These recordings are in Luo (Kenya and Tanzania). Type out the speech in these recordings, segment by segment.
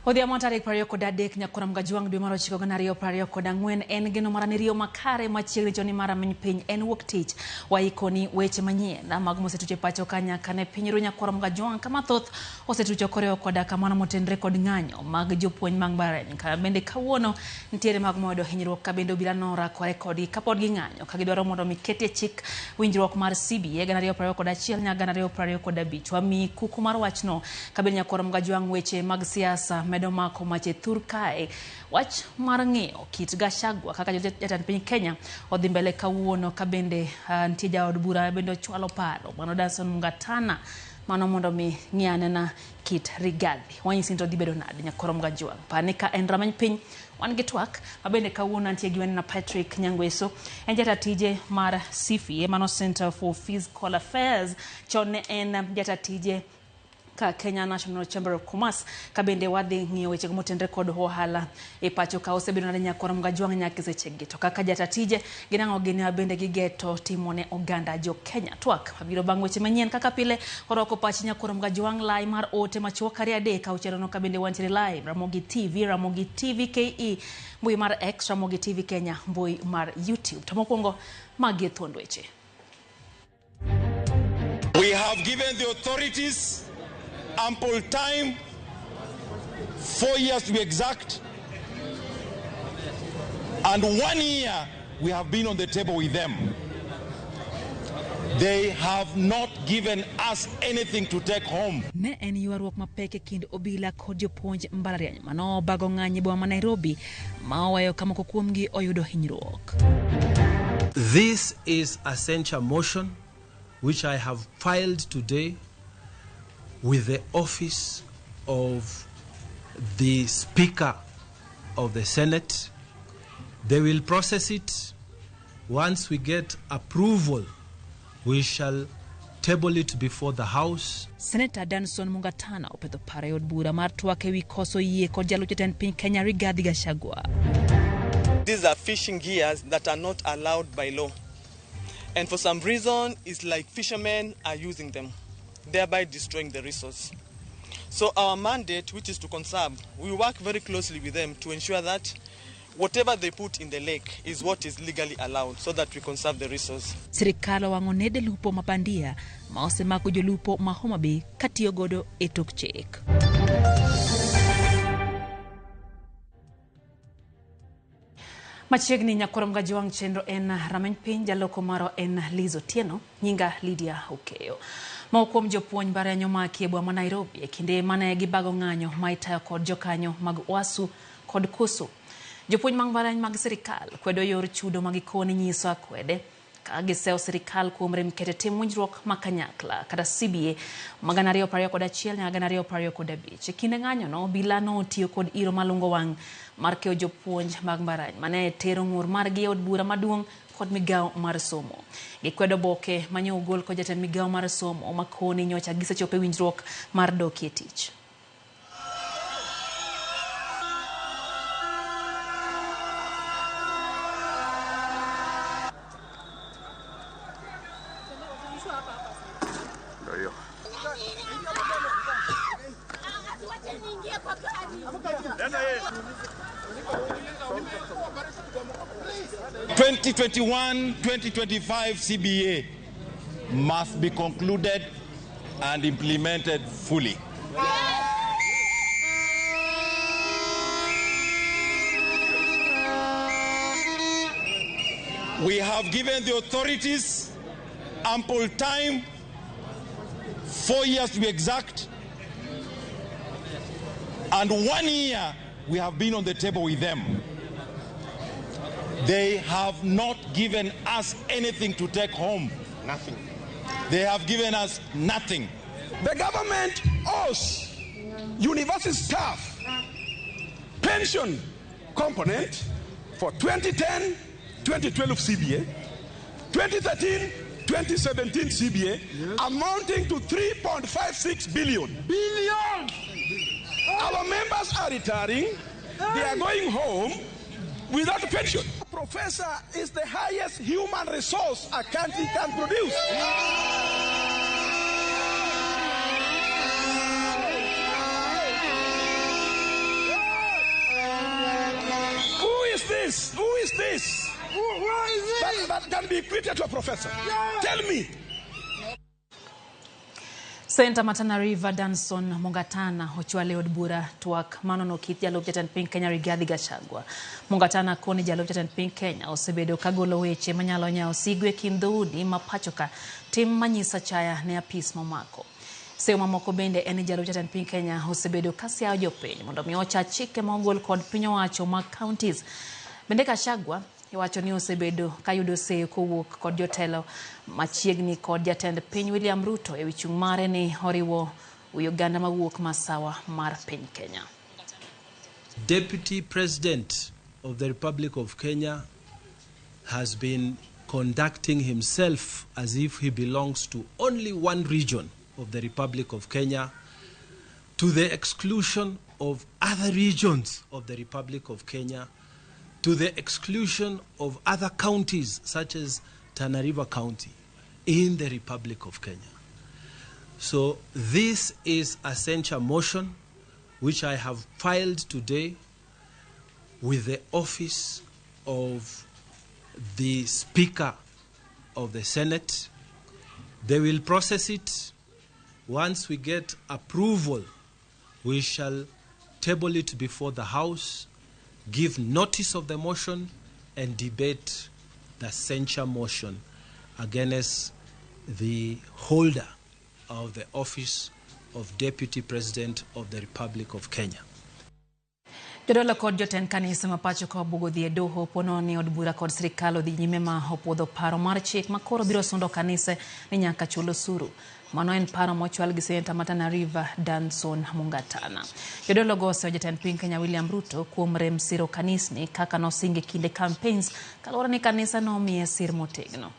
Odhiambo tarik 23 nyakora Mgajwang' dwe mar 9 2024 en geno mar niriyo makare machiegni choni mar rameny piny en wuok tich waikoni weche manyien mago mosetucho e pacho ka nyaka ne piny ruo nyakwara Mgajwang' kama thoth osetucho koriwo koda kamano motenre kod ng'anyo mag jopuonj mag mbalariany. Ka bende kawuono nitiere mago moyudo hinyruok ka bende obila norakore kodgi kapod ging'anyo ka gidwaro mondo mi ketie chik winjruok mar CBA 2021 nyaka 2025. Wamiyi kuku mar wachno kabende nyakwara Mgajwang' weche mag siasa medo mako mach e thur kae. Wach mar ng'iyo kit Gachagua kaka jatend piny Kenya odhi mbele kawuono ka bende nitie jaod bura bende ochwalo paro mano Danson Mungatana mano mondo mi ng'i anena kit Rigathi. Wanyisi ni to dhi bedo nade nyakwara Mgajwang'. Par ni ka en rameny piny wan gi twak mabende kawuono antie gi wenena Patrick Nyangweso en jata tije mar CFA mano Center for Fiscal Affairs chon ne en jata tije ka Kenya National Chamber of Commerce ka bende wadhi ng'iyo weche motenre kod ohala e pacho ka osebedo nade nyakwar Mgajwang' nyaka sechegi to kaka jata tije gin ang'o gini bende gigeto timo ne oganda jo Kenya. Twak mabiro bang' weche manyien kaka pile orwako pach nyakwar Mgajwang' lai mar ote machuok 2 3 6 no ka bende wantiere live Ramogi TV, Ramogi TV KE, mbui mar X, Ramogi TV Kenya, mbui mar YouTube. To mokwongo magi e thuond weche. We have given the authorities ample time, 4 years to be exact, and 1 year we have been on the table with them. They have not given us anything to take home. Ne en ywaruok mapek e kind obila kod jopuonj mbalariany mano obago ng'anyo e boma ma Nairobi ma oweyo ka moko kuomgi oyudo hinyruok. This is a censure motion which I have filed today with the office of the Speaker of the Senate. They will process it. Once we get approval, we shall table it before the House. Senator Danson Mungatana opedho paro e od bura mar twak ewi koso yie kod jalup jatend piny Kenya Rigathi Gachagua. These are fishing gears that are not allowed by law. And for some reason, it's like fishermen are using them, thereby destroying the resource. So our mandate, which is to conserve, we work very closely with them to ensure that whatever they put in the lake is what is legally allowed so that we conserve the resource. Sirikal owang'o nede lupo ma bandia ma osemako jolupo ma Homa Bay katiyo godo e tok chik. Machiegni nyakwar Mgajwang' chenro en rameny piny jaloko marwa en Liz Otieno, nyinga Lydia Okeyo. Moko kuom jopuonj mbalariany omaki e boma ma Nairobi e kinde mane gibago ng'anyo ma itayo kod jokanyo mag UASU kod KUSU. Jopuonj mag mbalariany mag sirikal kwedo yor chudo ma gikoni nyiso akwede ka gisewo sirikal kuom rem keto e tim winjruok ma kanyakla kata CBA ma 2021 nyaka 2025. E kinde ng'anyono, obila notiyo kod iro malungo wang' mar keyo jopuonj mag mbalariany mane tero ng'ur margi e od bura maduong' kod migawo mar somo. Gikwedo oboke manye ogol kod jatend migawo mar somo makoni nyocha gisechopo e winjruok mar dokie tich. 2021-2025 CBA must be concluded and implemented fully. We have given the authorities ample time, 4 years to be exact, and 1 year we have been on the table with them. They have not given us anything to take home. Nothing. They have given us nothing. The government owes university staff pension component for 2010, 2012 CBA, 2013, 2017 CBA, yes, amounting to 3.56 billion. Billion! Our members are retiring. They are going home without a pension. Professor is the highest human resource a country can produce. this? Who is this? Who is this? That can be equated to a professor. Yeah. Tell me. Senator ma Tana River Danson Mungatana ochwale od bura twak manono kit jalup jatend piny Kenya Rigathi Gachagua. Mungatana koni jalup jatend piny Kenya osebedo kagolo weche manyalo nyawo sigu e kind dhoudi ma pachoka tim manyiso achaya ne apis momako. Seyo mamoko bende en ni jalup jatend piny Kenya osebedo kasiayo jopiny mondo mi ocha chike ma ogol kod piny owacho mag counties. Bende Gachagua iwacho ni osebedo kayudo seyo kowuok kod jotelo machiegni kod jatend piny William Ruto ewi chung' mare ni oriwo wi oganda mawuok masawa mar piny Kenya. Deputy President of the Republic of Kenya has been conducting himself as if he belongs to only one region of the Republic of Kenya, to the exclusion of other regions of the Republic of Kenya, to the exclusion of other counties such as Tana River County in the Republic of Kenya. So this is a censure motion which I have filed today with the office of the Speaker of the Senate. They will process it. Once we get approval, we shall table it before the House, give notice of the motion, and debate the censure motion against the holder of the office of Deputy President of the Republic of Kenya. Jodolo kod jotend kanisa ma pacho ka obugo dhi e doho pono ni od bura kod sirikal odhi nyime ma opuodho paro mar chik ma koro biro sundo kanise ni nyaka chul osuru. Mano en paro mochwal gi Seneta ma Tana River Danson Mungatana. Jodolo go oseyo jatend piny Kenya William Ruto kuom rem siro kanisni kaka nosingi kinde campaigns kaluwore ni kanisa nomiye sir motegno.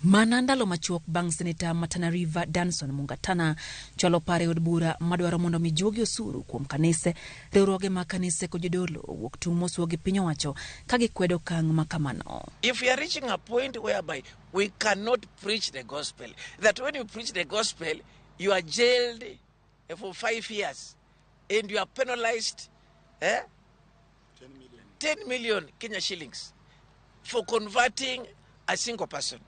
Mana ndalo machuok bang' Seneta ma Tana River Danson Mungatana chwalo paro e od bura madwaro mondo mi juogi osuru kuom kanise, riwruoge mag kanise kod jodolo owuok tung' mosuo gi piny owacho ka gikwedo okang' ma kamano. If we are reaching a point whereby we cannot preach the gospel, that when you preach the gospel, you are jailed for 5 years and you are penalized 10 million Kenya shillings for converting a single person.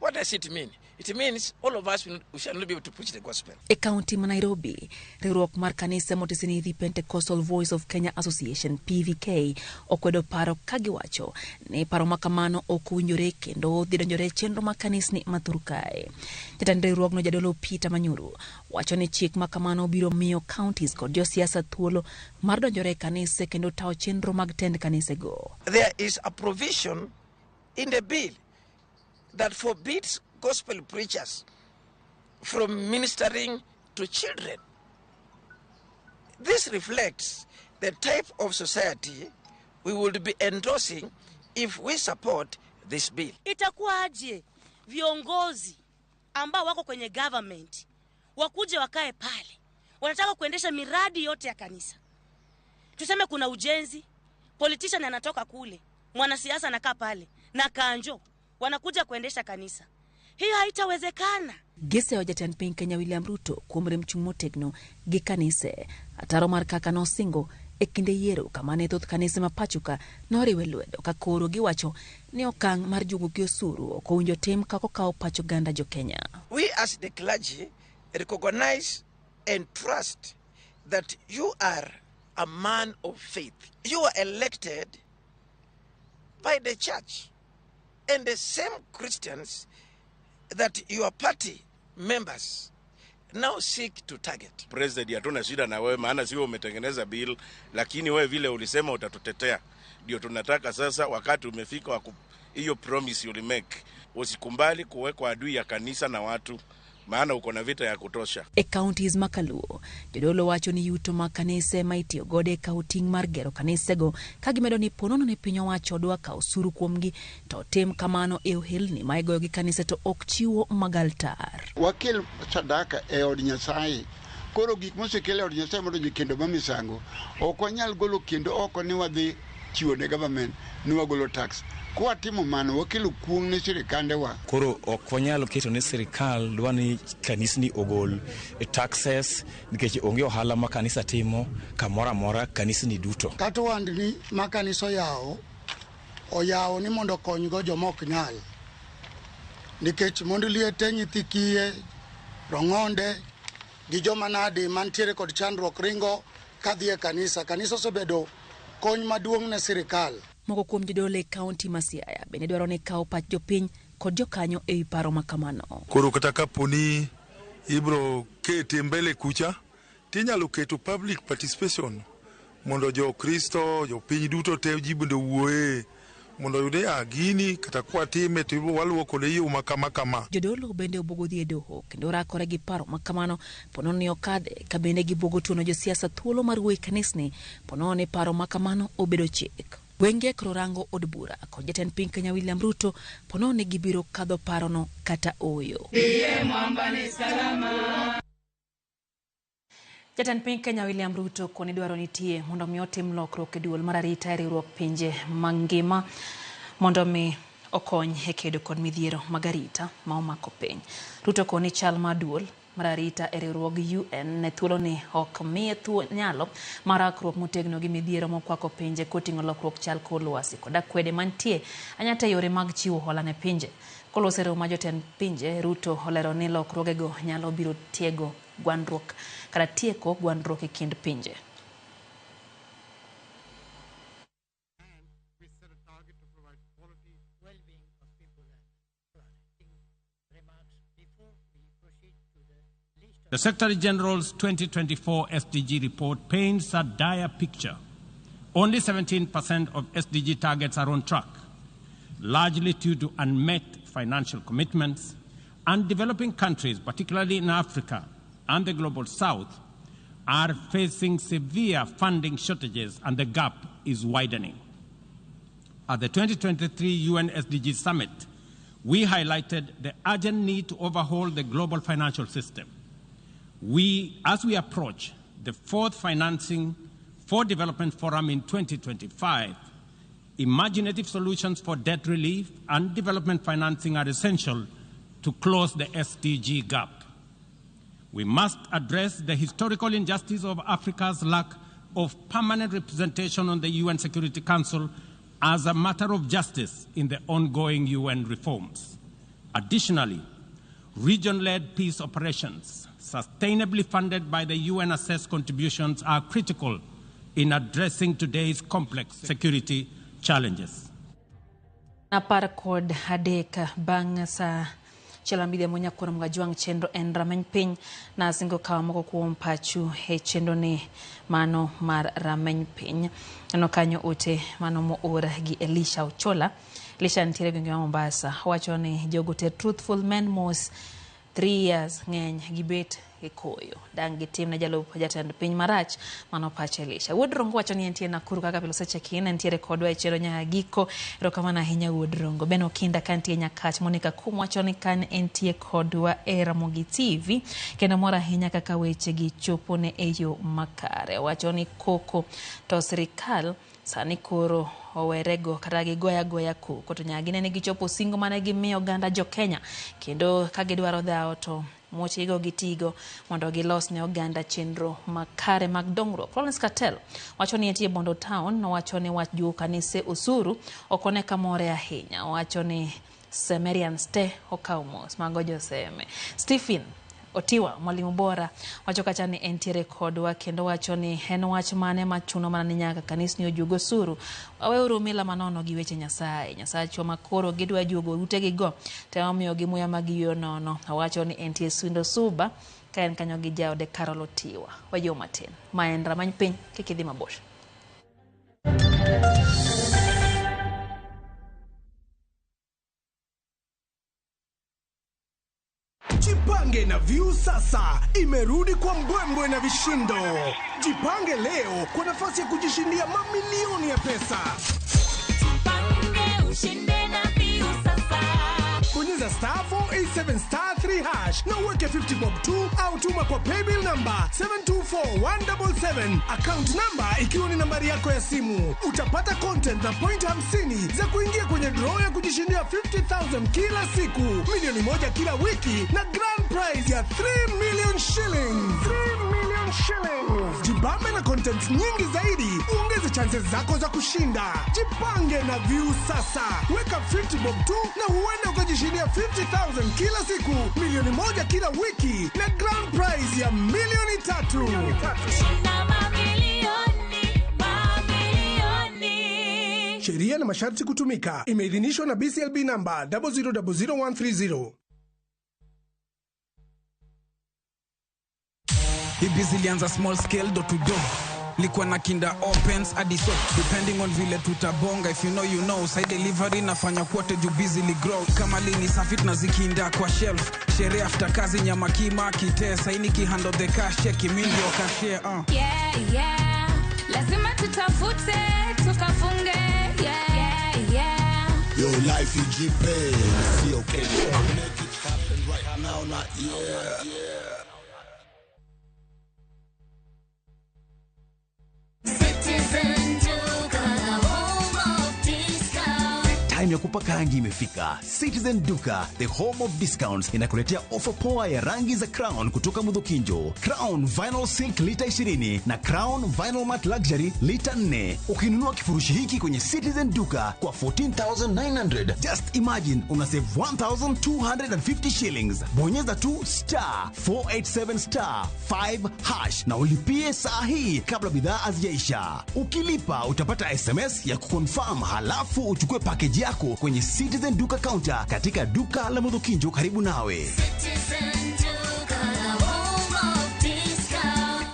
What does it mean? It means all of us we shall not be able to preach the gospel. E kaunti ma Nairobi, riwruok mar kanise motisini the Pentecostal Voice of Kenya Association PVK okwedo paro ka giwacho ni paro ma kamano ok owinjore kendo dhi donjore e chenro mag kanisni ma thur kae. Jatend riwruogno Jadolo Peter Manyuru wacho ni chik ma kamano biro miyo counties kod josiasa thuolo mar donjore e kanise kendo tayo chenro mag tend kanisego. There is a provision in the bill that forbids gospel preachers from ministering to children. This reflects the type of society we would be endorsing if we support this bill. Itakuwaje viongozi ambao wako kwenye government wakuje wakae pale, wanataka kuendesha miradi yote ya kanisa? Tuseme kuna ujenzi, politician anatoka kule, mwanasiasa anakaa pale na kanjo, wanakuja kuendesha kanisa. Hiyo haitawezekana. Giseyo jatend piny Kenya William Ruto kuom rem chung' motegno gi kanise. Ataro mar kaka nosingo e kinde yiero kama ne thoth kanise ma pacho ka noriwe lwedo ka koro giwacho ni okang' mar juogo gi osuru ok owinjo tim kaka okawo pach oganda jo Kenya. We as the clergy recognize and trust that you are a man of faith. You are elected by the church and the same Christians that your party members now seek to target. President, hatuna shida na wewe, maana sio umetengeneza bill, lakini wewe vile ulisema utatutetea. Ndio tunataka sasa, wakati umefika wa hiyo promise you make. Usikubali kuwekwa adui ya kanisa na watu, maana uko na vita ya kutosha. E counties ma Kaluo, jodolo wacho ni yuto mag kanise ma itiyo godo e kawo ting' mar gero kanisego ka gimedo ni ponono ni piny owacho dwa kawo osuru kuomgi to tim kamano e ohelni ma igoyo gi kanise to ok chiwo mag altar. Wakel sadaka e od Nyasaye. Koro gik mosekel e od Nyasaye mondo ji kendo ma misango, ok wanyal golo kendo oko ni wadhi chiwo ne government ni wagolo tax. Kwatimo mano wakelo kuong' ne sirikandewa. Koro ok wanyal keto ne sirikal dwa ni kanisni ogol taxes nikech onge ohala ma kanisa timo kamoro amora kanisni duto. Kata ohandni ma kanisa oyawo, oyawo ni mondo okonygo joma ok nyal. Nikech mond liete, nyithi kiye, rong'onde gi joma nadi mantiere kod chandruok ringo kadhi e kanisa. Kanisa osebedo kony maduong' ne sirikal. Moko kuom jodolo e kaunti ma Siaya bende dwaro ni kawo pach jopiny kod jokanyo e wi paro ma kamano. Koro kata kaponi ibro kete mbele kucha, tinyalo keto public participation mondo jo-Kristo, jopiny duto te ji bende owuoye mondo oyud a gini kata kwatime to waluwo kode yo ma kama kama. Jodolo bende obuogo dhi e doho kendo rakore gi paro ma kamano ponono ni okadhe ka bende gibuogo tuono josiasa thuolo mar wuoyo e kanisni ponono ni paro ma kamano obedo chik. Gwenge koro rango od bura kod jatend piny Kenya William Ruto ponono ni gibiro kadho parono kata ooyo. Jatend piny Kenya William Ruto koni dwaro nitie mondo mi otim lokruok e duol mar arita e riwruok pinje mangima mondo mi okony e kedo kod midhiero mag arita ma omako piny. Ruto koni chal mar duol mar arita e riwruog UN ne thuolo ni ok miye nyalo mar rakruok motegno gi midhiero mokwako pinje koting'o lokruok chal kor lwasi kod akwede mantie anyata e yore mag chiwo hola ne pinje. Koloso e romo mar jotend pinje, Ruto olero ni lokruogego nyalo biro tiego gwandruok kata tieko gwandruok e kind pinje. The Secretary General's 2024 SDG report paints a dire picture. Only 17% of SDG targets are on track, largely due to unmet financial commitments, and developing countries, particularly in Africa and the Global South, are facing severe funding shortages and the gap is widening. At the 2023 UN SDG Summit, we highlighted the urgent need to overhaul the global financial system. As we approach the fourth Financing for Development Forum in 2025, imaginative solutions for debt relief and development financing are essential to close the SDG gap. We must address the historical injustice of Africa's lack of permanent representation on the UN Security Council as a matter of justice in the ongoing UN reforms. Additionally, region-led peace operations, sustainably funded by the UN-assessed contributions, are critical in addressing today's complex security challenges. 13 bang' sa chielo midhiambo nyakwar Mgajwang' chenro en rameny piny nasingo kawo moko kuom pachu e chenro ni mano mar rameny piny. Neno kanyo ote mano moor gi Elisha Ochola. Elisha nitiere gwenge ma Mombasa. Owacho ni jogo te truthful men mos 3 years ng'eny gibet e koyo. Dang' gitim ne jalup jatend piny marach mano pach Elisha. Wuod Rongo wacho ni entie Nakuru kaka pile osecheck-in, entiere kodwa e chenro nyaka giko. Erokamano ahinya Wuod Rongo. Ben Okinda kantie Nyakach. Monica Kum wacho ni kan entie kodwa e Ramogi TV kendo mor ahinya kaka weche gi chopo ne e yo makare. Wacho ni koko to sirikal sani koro owerego kata gigoya goya koko to nyaka ginene gichopo singo mane gimiyo oganda jo Kenya kendo ka gidwaro dhawo to muochego gitigo mondo gilos ne oganda chenro makare mag dongruok. Florence Cartel wacho ni entie Bondo Town, nowacho ni wach juo kanise osuru ok one kamore ahinya. Owacho ni Semerians te okawo mos mago joseme. Stephen Otiwa mwalimu bora wacho kacha ni entiere kodwa kendo wacho ni en wach mane machuno mana ni nyaka kanisni ojuog osuru. Waweuru mila manono gi weche Nyasaye. Nyasachwa makoro gidwa juogo utegigo temo miyogi muya ma giyueyo nono. Owacho ni entie Sundo Suba ka en kanyo gi jaode Carol Otiwa. Wayuo matin. Ma en ramany piny kik idhi mabor. Jipange na Viusasa imerudi kwa mbwembwe na vishindo. Jipange leo kwa nafasi ya kujishindia mamilioni ya pesa. Jipange ushinde na Viusasa. Bonyeza Bonyeza star 487 star 3 hash na uweke 50 bob tu au tuma kwa paybill number 724177, account number ikiwa ni nambari yako ya simu. Utapata content na point 50 za kuingia kwenye draw ya kujishindia 50,000 kila siku, 1 milioni kila wiki na grand prize ya 3 million shillings. 3 million shillings. Jibambe na content nyingi zaidi, uongeze chances zako za kushinda. Jipange na Viusasa, weka 50 bob tu na huenda ukajishindia 50,000 kila siku, 1 milioni kila wiki na grand prize ya 3 milioni. Shinda mamilioni, mamilioni. Sheria na masharti kutumika. Imeidhinishwa na BCLB namba 0000130. Hivi zilianza small scale, door to door likuwa na kinda opens hadi so depending on vile tutabonga. If you know, you know. Side delivery nafanya kwote juu busily grow kama lini safi tunazikinda kwa shelf, sherehe after kazi, nyama kima kitesa ini kihandle the cash, cheki mingi wakashare. Yeah. Lazima tutafute tukafunge. Yeah. Yo, life ijipe, sio kesho. Make it happen right now, not yeah. Citizen Duka, the home of discount. Time ya kupaka rangi imefika. Citizen Duka, the home of discounts, inakuletea ofa poa ya rangi za Crown kutoka Mudhukinjo. Crown Vinyl Silk lita 20 na Crown Vinyl Matte Luxury lita 4. Ukinunua kifurushi hiki kwenye Citizen Duka kwa 14,900, just imagine una save 1,250 shillings. Bonyeza tu star 487 star 5 hash na ulipie saa hii kabla bidhaa hazijaisha. Ukilipa utapata SMS ya kuconfirm, halafu uchukue package yako kwenye Citizen Duka counter katika duka la Mudhukinjo karibu nawe. Citizen Duka, the home of discount.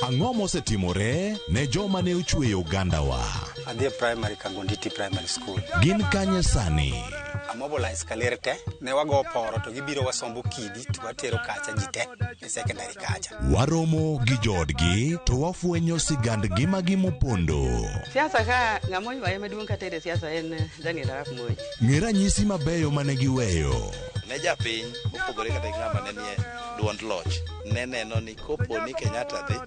Ang'o mosetimore ne joma ne ochweyo ogandawa? Adhi e primary Kagonditi Primary School. Gin kanye sani? Amobilize kaler te, ne wago poro to gibiro wasombo kidi to watero kacha ji te e secondary kacha. Waromo gi joodgi to wafwenyo sigand ngimagi mopondo. Siasa ka ng'ama oywaye maduong' katere siasa en Daniel Arap Moi. Ng'e ranyisi mabeyo mane giweyo. Ne japiny mopogore kata gi ng'ama ne nie duond loch ne neno ni kopo ni Kenyatta dhi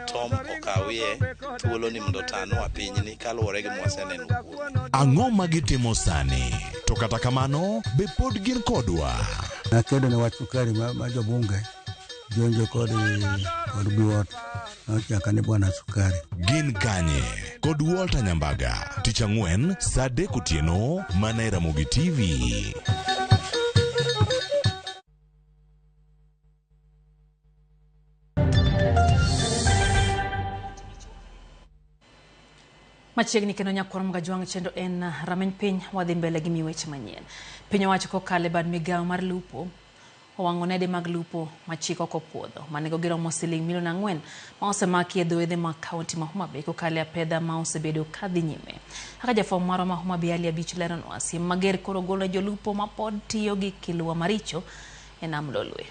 Tom okawie thuolo ni mondo otanwa pinyni kaluwore gi mwaseneno kuome. Ang'o ma gitimo sani? To kata kamano, be pod gin kodwa? Nakedo ne wach sukari ma jobunge jonjo kod Biwott nochaka ni bwana sukari. Gin kanye? Kod Walter Nyambaga, tich ang'wen saa 3 otieno mana e Ramogi TV. Machiegni kendo nyakwar Mgajwang' chenro en rameny piny. Wadhi mbele gi miyo weche manyien. Piny owacho kokalo e bad migawo mar lupo owang'o nede mag lupo ma chik ok opuodho manego giromo siling milion 4 ma osemaki e dho wedhe mag kaunti ma Homa Bay kokalo e apedha ma osebedo kadhi nyime. Kaka jafwambo marwa ma Homa Bay Ali Abich leronwa, siem mager koro ogol ne jolupo ma pod tiyo gi kilwa maricho e nam Lolwe.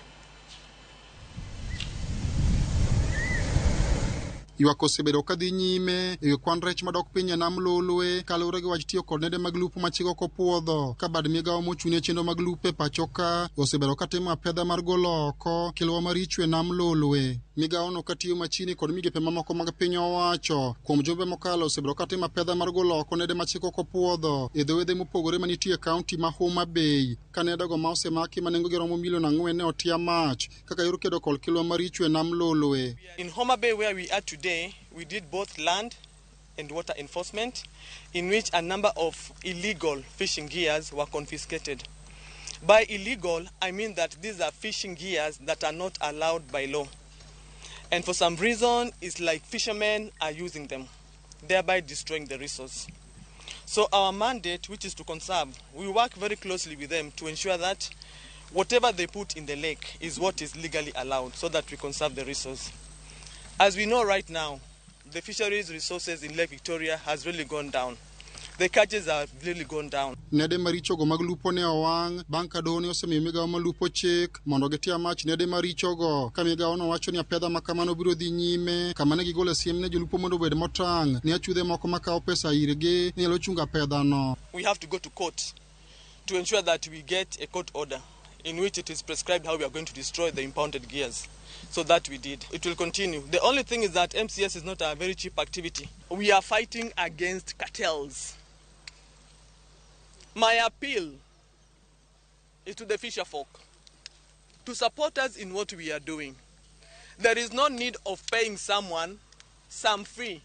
Ywak osebedo kadhi nyime e wi kwan rech madok piny e nam Lolwe kaluwore gi wach tiyo kod nede mag lupo ma chik ok opuodho, ka bad migawo mochung' ne chenro mag lupo e pacho ka osebedo katimo apedha mar golo oko kilwa maricho e nam Lolwe. Migawono katiyo machiegni kod migepe mamoko mag piny owacho kuom jumbe mokalo osebedo katimo apedha mar golo oko nede ma chik ok opuodho e dho wedhe mopogore manitie e kaunti ma Homa Bay, ka nedego ma osemaki ma nengogi romo milion 4 ne otia mach kaka yor kedo kod kilwa maricho e nam Lolwe. In Homa Bay, where we are today, we did both land and water enforcement, in which a number of illegal fishing gears were confiscated. By illegal, I mean that these are fishing gears that are not allowed by law. And for some reason, it's like fishermen are using them, thereby destroying the resource. So our mandate, which is to conserve, we work very closely with them to ensure that whatever they put in the lake is what is legally allowed, so that we conserve the resource. As we know right now, the fisheries resources in Lake Victoria has really gone down. The catches have really gone down. Nede marichogo mag lupo ne owang' bang' ka doho ne osemiyo migawo mar lupo chik mondo gitia mach nede marichogo ka migawono wacho ni apedha ma kamano biro dhi nyime kama ne gigolo siem ne jolupo mondo obed motang' ne achudhe moko makawo pesa irgi ne nyalo chungo apedhano. We have to go to court to ensure that we get a court order in which it is prescribed how we are going to destroy the impounded gears. So that we did. It will continue. The only thing is that MCS is not a very cheap activity. We are fighting against cartels. My appeal is to the fisher folk to support us in what we are doing. There is no need of paying someone some fee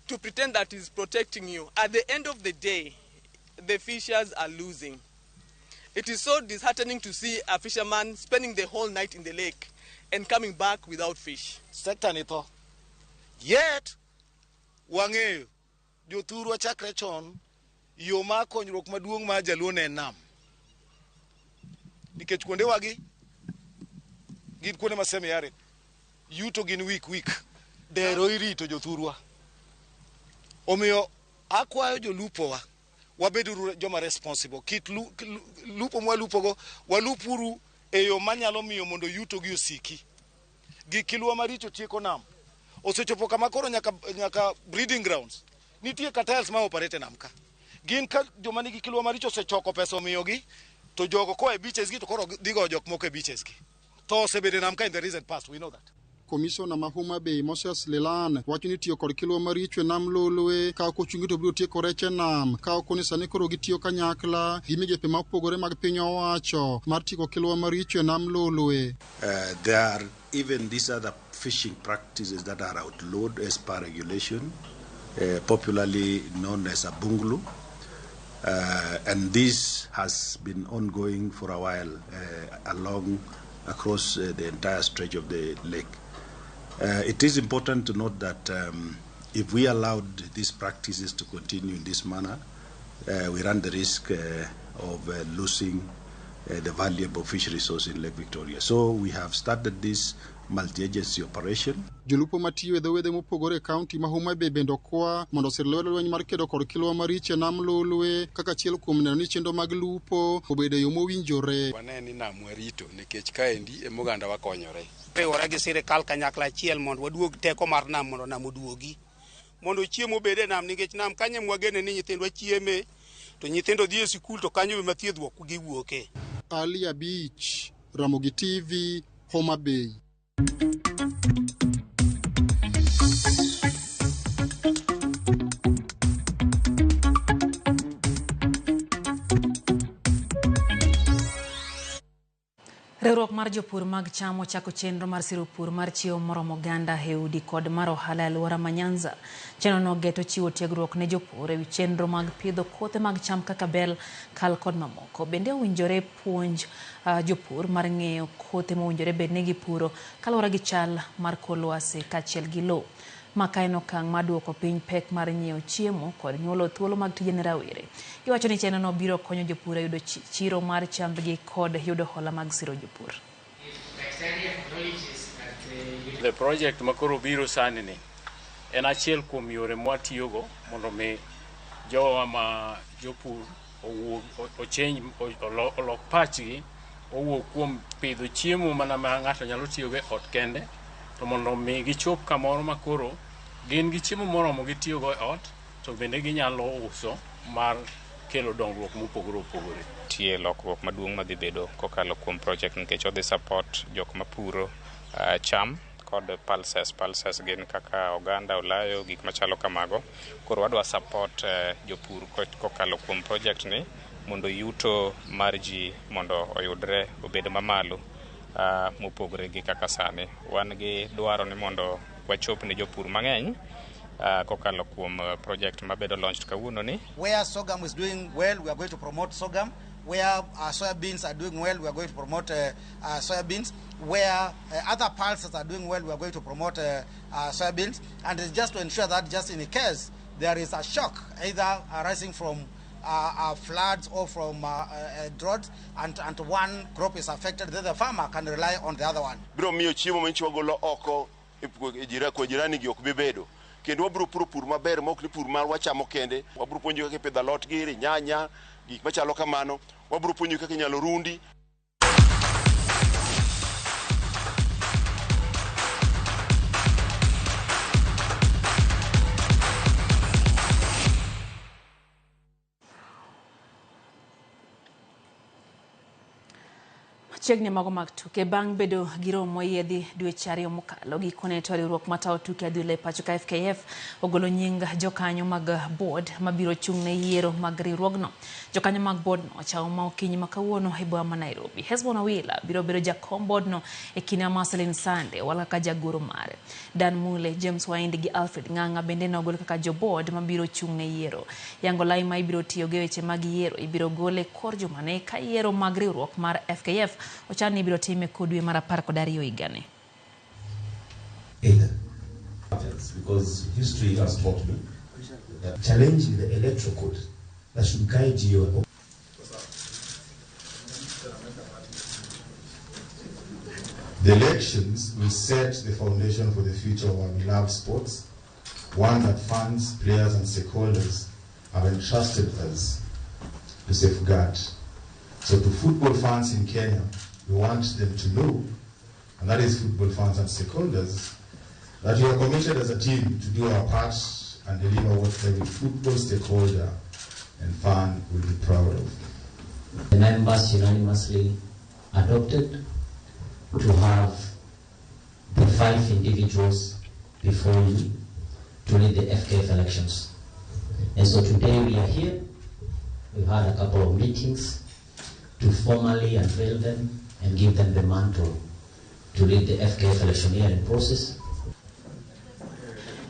to pretend that he's protecting you. At the end of the day, the fishers are losing. It is so disheartening to see a fisherman spending the whole night in the lake and coming back without fish. Sector ni tho. Yet, wang'eyo jothurwa chakre chon yo mar konyruok maduong' mar jaluo ne en nam. Nikech kuondewagi gin kuonde ma semi-arid, yuto gin week week, dero irito jothurwa. Omiyo akwayo jolupowa wabeduru joma responsible. Kit lupo mwalupogo walupuru e yo manyalo miyo mondo yuto gi osiki. Gik kilwa maricho tieko nam. Osechopo kama koro nyaka breeding grounds. Nitie cartels ma operate e nam ka. Gin ka joma nigi kilwa maricho osechoko pesa omiyogi, to jogo koa e beaches gi to koro dhi goyo jok moko e beaches gi. To osebedo e nam ka in the recent past, we know that. Komishona ma Homa Bay Moses Lelan wacho ni tiyo kod kilwa maricho e nam Lolwe ka ok ochungi to biro tieko rech e nam ka ok ni sani koro gitiyo kanyakla gi migepe ma opogore mag piny owacho mar tieko kilwa maricho e nam Lolwe. There are even these other fishing practices that are outlawed as per regulation, popularly known as abunglu. And this has been ongoing for a while along across the entire stretch of the lake. It is important to note that if we allowed these practices to continue in this manner, we run the risk of losing the valuable fish resource in Lake Victoria. So we have started this multi-agency operation. Jolupo matiyo e dho wedhe mopogore e kaunti ma Homa Bay bende okwa mondo osir lwedo lweny mar kedo kod kilwa maricho e nam Lolwe kaka achiel kuom neno ni chenro mag lupo obedo e yo mowinjore. Wane ni nam warito nikech kaendi ema oganda wakonyore. Riwore gi sirikal kanyakla achiel mondo waduog teko mar nam mondo nam oduogi. Mondo chiemo obed e nam nikech nam kanyo ema wagene ni nyithindwa chieme to nyithindo dhi e sikul to kanyo ema thiedhruok giwuoke. Ali Abich, Ramogi TV, Homa Bay. Riwruok mar jopur mag cham ochako chenro mar siro pur mar chiemo moromo oganda e udi kod mar ohala e alwora ma Nyanza. Chenrono geto chiwo tiegruok ne jopur ewi chenro mag pidho kothe mag cham kaka bel, kal kod mamoko. Bende owinjore puonj jopur mar ng'eyo kothe mowinjore bed ni gipuro kaluwore gi chal mar kor lwasi kaachiel gi lowo. Ma ka en okang' mar duoko piny pek mar nyiewo chiemo kod nyuolo thuolo mag tije ne rawere. Giwacho ni chenrono biro konyo jopur e yudo chiro mar chambgi kod yudo hola mag siro jopur. The project makoro biro sani ni en achiel kuom yore mwatiyogo mondo mi jowa ma jopur owuog ochange olok pachgi owuog kuom pidho chiemo mana ma ng'ato nyalo tiyogo e ot kende to mondo mi gichop kamoro makoro gin gi chiemo moromo gitiyogo e ot to bende ginyalo uso mar kelo dongruok mopogore opogore. Nitie lokruok maduong' madhi bedo kokalo kuom project nikech odhi support jok mapuro cham kod pulses. Pulses gin kaka oganda, olayo, gik machalo kamago. Koro wadwa support jopur kokalo kuom project ni mondo yuto mar ji mondo oyudre obed mamalo mopogore gi kaka sani. Wan gi dwaro ni mondo wachop ne jopur mang'eny kokalo kuom project mabedo launched kawuono ni. Where sorghum is doing well, we are going to promote sorghum. Where soybeans are doing well, we are going to promote soybeans. Where other pulses are doing well, we are going to promote soybeans. And it's just to ensure that just in case there is a shock, either arising from floods or from drought, and one crop is affected, then the farmer can rely on the other one. Biro miyo chiemo ma wagolo oko e kwa jirani gi ok bi bedo. Kendo wabiro puro pur maber ma ok ni pur mar wachamo kende. Wabiro puonjo kaka ipidho alot giri, nyanya, gik machalo kamano. Wabiro puonjo kaka inyalo rundi. Machiegni mago mag tuke bang' bedo gi romo moyiedhi dweche 2 mokalo, gikone to riwruok matayo tuke adhula e pacho ka FKF ogolo nying jokanyo mag board mabiro chung' ne yiero mag riwruogno. Jokanyo mag boardno ochao ma okinyi ma kawuono e boma ma Nairobi. Hesbon Awila biro bedo jakom boardno e kinde ma Marceline Sande owal kaka jagoro mare. Dan Mule, James Waindi gi Alfred Ng'ang'a bende nogol kaka jo board mabiro chung' ne yiero. Yango lai ma ibiro tiyogo e weche mag yiero ibiro gol e kor jumani ka yiero mag riwruok mar FKF ochan ni ibiro time kod dwe mar 12 higani. Because history has taught me that challenging the electoral code that should guide you. The elections will set the foundation for the future of our beloved sports, one that fans, players and stakeholders have entrusted us to safeguard. So to football fans in Kenya, we want them to know, and that is football fans and stakeholders, that we are committed as a team to do our part and deliver what every football stakeholder and fan will be proud of. The members unanimously adopted to have the 5 individuals before you to lead the FKF elections. And so today we are here. We've had a couple of meetings to formally unveil them and give them the mantle to lead the FKF electioneering process.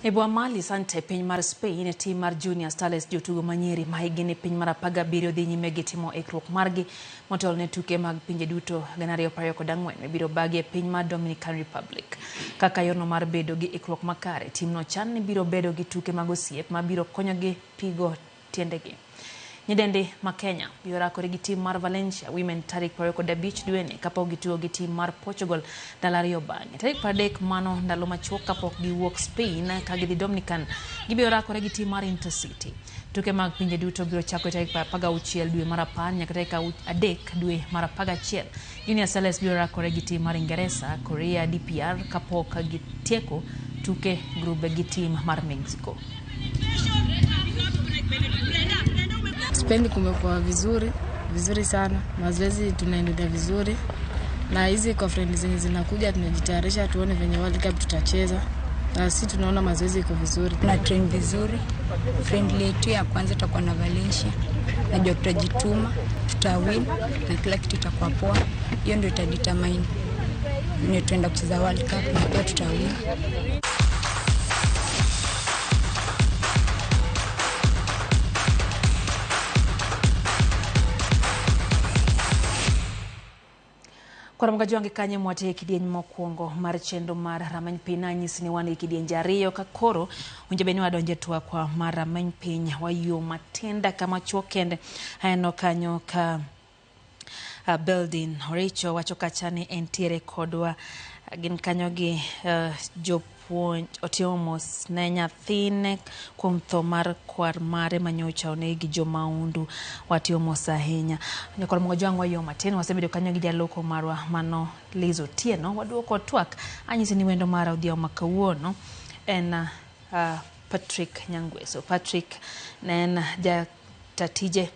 E boma ma Alicante piny mar Spain, tim mar Junior Starlets jotugo manyiri ma higni ni piny mar 17 dhi nyime gi timo ikruok margi motelo ne tuke mag pinje duto 2024 mibiro bagi e piny mar Dominican Republic. Kaka yorno mar bedo gi ikruok makare, timno chan ni biro bedo gi tuke mag osiep mabiro konyogi pigo tiendegi. Nyidendi ma Kenya biro rakore gi tim mar Valencia Women tarik 25 dweni kapok gitugo gi tim mar Portugal ndalo 2 bang'e. Tarik 30 mano ndalo machuok kapok giwuok Spain ka gidhi Dominican, gibiro rakore gi tim mar Intercity. Tuke mag pinje duto biro chako tarik 16 dwe mar 10 nyaka tarik 3 dwe mar 11. Junior Starlets biro rakore gi tim mar Ingeresa, Korea, DPR kapok gitieko tuke grube gi tim mar Mexico. Sipendi, kumekuwa vizuri, vizuri sana. Mazoezi tunaendelea vizuri. Na hizi kwa friendly zenye zinakuja tunajitayarisha tuone venye World Cup tutacheza. Na sisi tunaona mazoezi iko vizuri. Tuna train vizuri. Friendly yetu ya kwanza tutakuwa na Valencia. Najua tutajituma, tutawin na kila kitu itakuwa poa. Hiyo ndio itadetermine ni tuenda kucheza World Cup na pia tutawin. Koro jwangi kanye mwate kidieny mokwongo mar chenro mar rameny piny nanyisi ni wan e kidienje 2 ka koro winjo bed ni wadonje twakwa mar rameny piny wayo matinda kama chuok kende aneno kanyo ka Building Oricho wacho kacha ni entiere kodwa gin kanyo gi jopuonj otimo mos ne nyathine kuom tho mar kwar mare manyocha onegi gi jomaundu. Watimo mos ahinya. Nyakor mogo jwang' wayo matin wasebedo kanyo gi jaloko marwa mano Liz Otieno. Waduoko twak anyisi ni wendo mara odhiambo ma kawuono en Patrick Nyangweso. Patrick ne en jatatije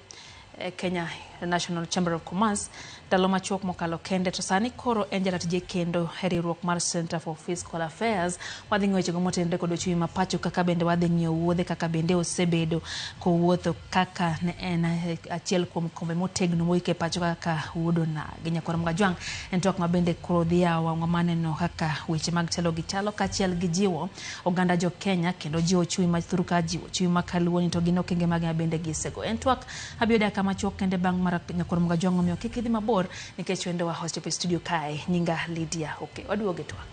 Kenya National Chamber of Commerce ndalo machuok mokalo kende, to sani koro en jaratije kendo e riwruok mar Center for Fiscal Affairs. Wadhi ng'iyo wechego motenore kod ochumi ma pacho, kaka bende wadhi ng'iyo wuodhe kaka bende osebedo kowuotho kaka ne en achiel kuom kombe motegno mogik e pacho kaka wuod onagi. Nyakwar Mgajwang' en twak ma bende koro dhi yawo wang'wa maneno kaka weche mag telo gi chalo kaachiel gi jiwo oganda jo Kenya kendo jiwo ochumi ma thuru ka jiwo ochumi ma kaluwoni to gin okenge mage ma bende gisego. En twak abiro dak machuok kende bang' mar Nyakwar Mgajwang' omiyo kik idhi mabor nikech wendo wa host e studio kae nyinga Lydia. Okay, waduoge twak.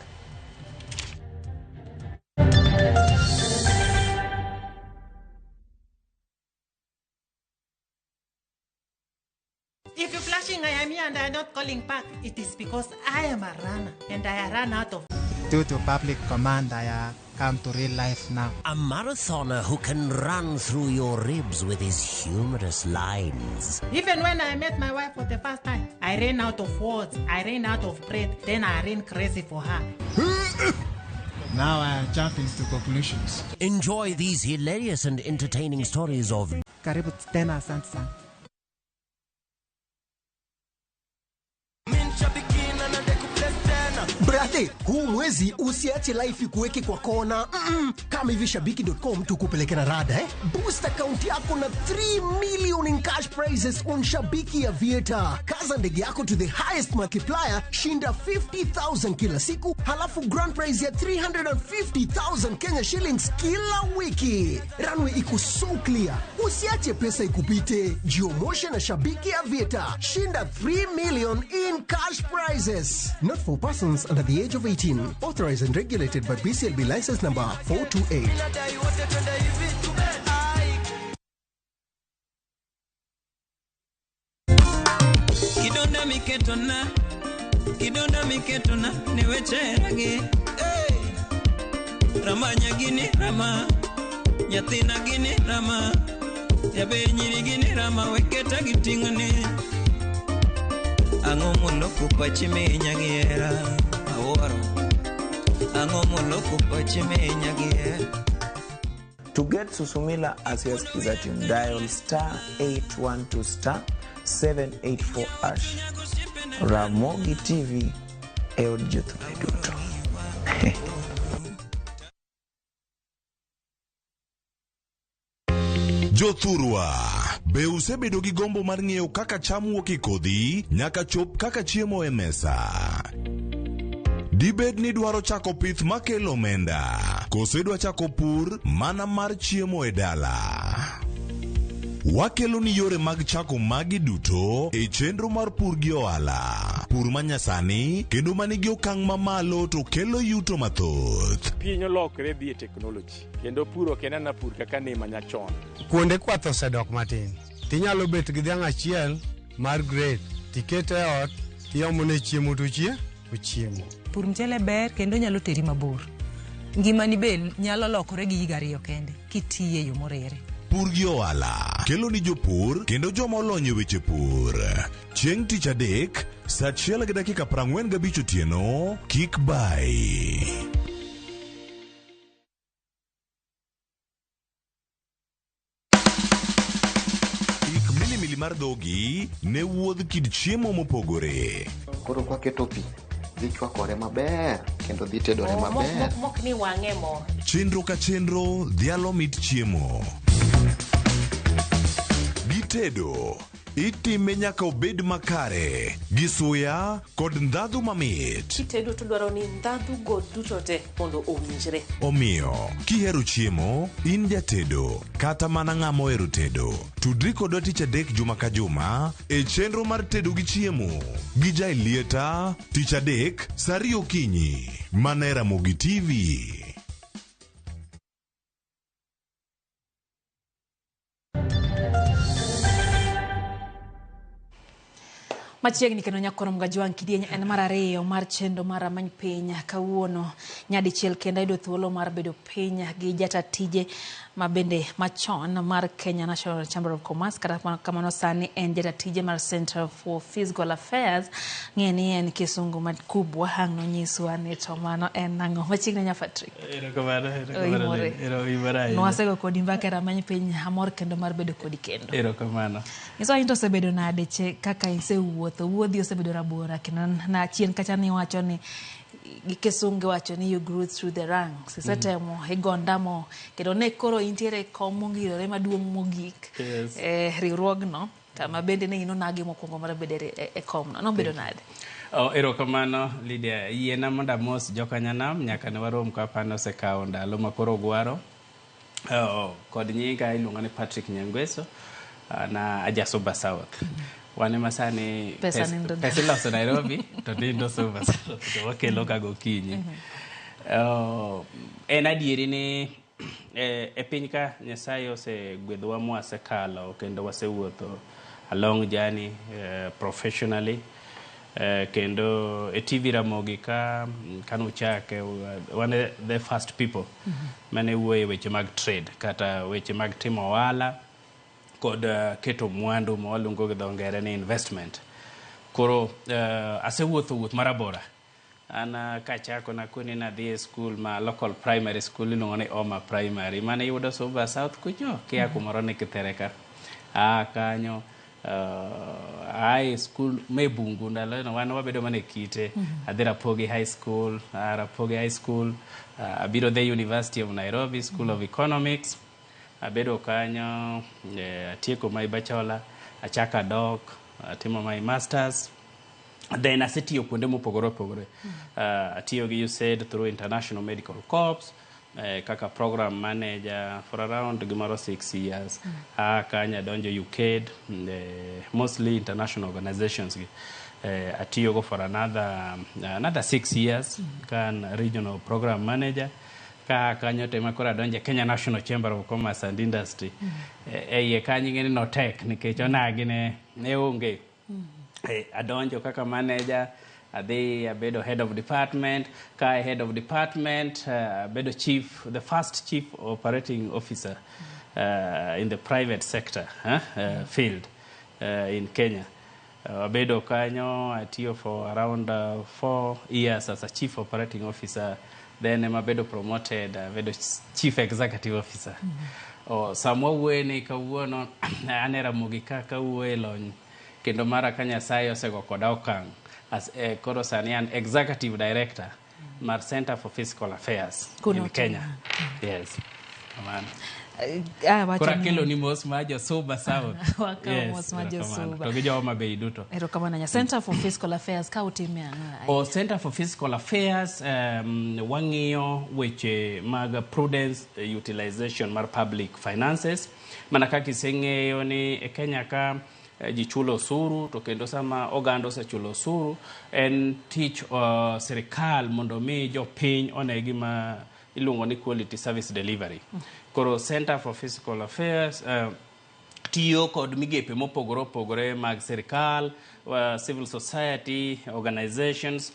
If you're flashing I am here and I am not calling back, it is because I am a runner and I run out of Due to public command, I come to real life now. A marathoner who can run through your ribs with his humorous lines. Even when I met my wife for the first time, I ran out of words, I ran out of breath, then I ran crazy for her. Now I am jumping to conclusions. Enjoy these hilarious and entertaining stories of Karibu tena, asante sana. Brother, huu mwezi usiache life ikuweke kwa kona. Kama hivi shabiki.com tukupeleke na rada eh? Boost account yako na 3 million in cash prizes on Shabiki Aviator. Kaza ndege yako to the highest multiplier, shinda 50,000 kila siku, halafu grand prize ya 350,000 Kenya shillings kila wiki. Runway iko so clear. Usiache pesa ikupite. Jiomoshe na Shabiki Aviator. Shinda 3 million in cash prizes. Not for persons under the age of 18. Authorized and regulated by BCLB license number 428. Kidonda miketona, kidonda miketona, niwecheragi. Hey! Rama nyagini rama, nyathina gini rama, jaber nyiri gini rama, weketa giting'one. Ang'o moloko pachi minya gi hera, awuoro. Ang'o moloko pachi minya gi hera. To get Susumila as your Skiza tune, dial star 812 star 784 hash. Ramogi TV e od jothumbe duto. Jothurwa, be usebedo gi gombo mar ng'eyo kaka cham wuok e kodhi nyaka chop kaka chiemo e mesa? Dibed ni idwaro chako pith makelo omenda, koso idwa chako pur mana mar chiemo e dala? Wakelo ni yore mag chako magi duto e chenro mar pur gi ohala. Pur manyasani kendo manigi okang' mamalo to kelo yuto mathoth. Piny olokre dhi e teknoloji kendo pur ok en ana pur kaka ne manyachon. Kuonde kwath osedok matin. Tinyalo bet gi dhiang' achiel mar grade, tikete e ot, tiomone chiemo to ochiemo. Pur mchele ber kendo nyalo teri mabor. Ngimani be nyalo lokore gi higa ariyo kende kitiye e yo moriere. Pur gi ohala kelo ni jopur kendo joma olony e weche pur. Chieng' tich adek, saa 1:45 otieno, kik bai. Ik milimili mar dhogi ne wuodh kit chiemo mopogore. Koro kwaketo pi, dhi chwakore maber kendo dhi tedore maber. Mok ni wang'e mo. Chenro ka chenro dhialo mit chiemo. Gitedo itime nyaka obed makare gi suya kod ndhadhu mamit. Kitedo to dwaro ni ndhadhu go duto te mondo owinjre. Omiyo, kihero chiemo, in jatedo kata mana ng'ama ohero tedo, tudri kodwa tich adek juma ka juma e chenro mar tedo gi chiemo gi Jaelieta tich adek saa 2 okinyi mana e Ramogi TV. Machiegni kendo nyakono Mgajwang' kidieny en mar ariyo mar chenro mar rameny piny kawuono nyadichiel kendo ayudo thuolo mar bedo piny gi jata tije ma bende machon mar Kenya National Chamber of Commerce kata kamano sani en jata tije mar Center for Fiscal Affairs. Ng'e ni en kisungu makubwa ang' nonyiswa ni to mano en nang'o. Machiegni nya Patrick. Erokamano, erokamano. Ero Nwasego kodi mbaka e rameny piny, amor kendo mar bedo kodi kendo. Erokamano. Nyiso in to osebedo nade che kaka isewuotho, wuodhi osebedo rabora kendo na chien kacha niwacho ni gi kisungu wacho ni you grew through the ranks. Isetemo igondamo kendo ne koro intiere kom mongirore maduong' mogik. Yes. Riwruogno kama bende ne in onagi mokwongo mar bedo e komno. Nobedo nade? Oh, erokamano Lydia. Yiena mondo amos jokanyanam nyaka ne warom ka apani osekawo ndalo ma koro ogwaro. Oh, kod nyinga iluonga ni Patrick Nyangweso na aja Suba South. Wan ema sani Pesa nindo pesa iloso Nairobi to nindo Suba South to wakelo ka gokinyi. Oh, en adieri ni e piny ka Nyasaye osegwedhowa mwasekalo kendo wasewuotho a long journey professionally. Kendo e TV Ramogi ka kanuchake wan e the first people mane wuoyo e weche mag trade kata weche mag timo ohala kod keto mwandu ma waluongo gi dho ngere ni investment. Koro asewuotho wuoth marabora. An kachako nakoni nadhi e school ma local primary school iluongo ni Oma Primary mane yudo Suba South kucho kia kumoro ni Kithereka. Aa kanyo ae school me bungu ndalo no wan wabedo mana e kite. Adhi Rapogi High School, Rapogi High School, abiro the University of Nairobi School of Economics. Abedo kanyo, atieko my bachelor, achako adok, atimo my masters. Then asetiyo kuonde mopogore opogore. Atiyo gi USAID through International Medical Corps kaka program manager for around gimoro 6 years. Kanyo adonjo UKAID, mostly international organizations gi. Atiyogo for another 6 years ka an regional program manager. Ka kanyo to ema koro adonjo e Kenya National Chamber of Commerce and Industry. E iye kanyo ing'e ni notek nikech onagi ne onge. Adonjo kaka manager, adhi abedo head of department. Ka head of department, abedo chief, the first chief operating officer in the private sector field in Kenya. Abedo kanyo, atiyo for around 4 years as a chief operating officer. Then ema abedo promoted, abedo chief executive officer. Oh, sama wawuoye ni kawuono an e Ramogi ka kawuoye lony kendo mara ka Nyasaye osego koda okang' as, koro sani an executive director mar Center for Fiscal Affairs Kuno in Kenya. Yes. Kamano. Wacho Koro ni- akelo ni mos mar jo Suba South. Wakawo mos mar jo Erokamano. Suba. To gi jo Homa Bay duto. Erokamano ahinya. Center for Fiscal Affairs ka utime ang'o? O Center for Fiscal Affairs wang'iyo weche mag prudence utilization mar public finances mana kaka iseng'eyo ni e Kenya ka ji chulo osuru, to kendo sama oganda osechulo osuru en tich sirikal mondo mi jopiny one gima iluongo ni quality service delivery. Koro Center for Fiscal Affairs tiyo kod migepe mopogore opogore mag sirikal, civil society organizations,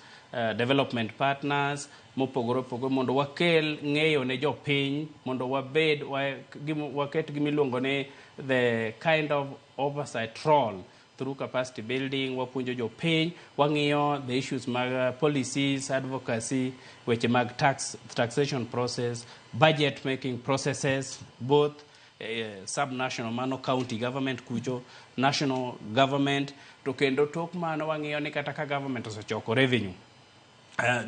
development partners mopogore opogore mondo wakel ng'eyo ne jopiny mondo wabed waket gimiluongo ni the kind of oversight role through capacity building. Wapuonjo jopiny, wang'iyo the issues mag policies, advocacy, weche mag tax, taxation process, budget making processes, both subnational, mano county government kucho, national government. To kendo tok mano wang'iyo ni kata ka government osechoko revenue,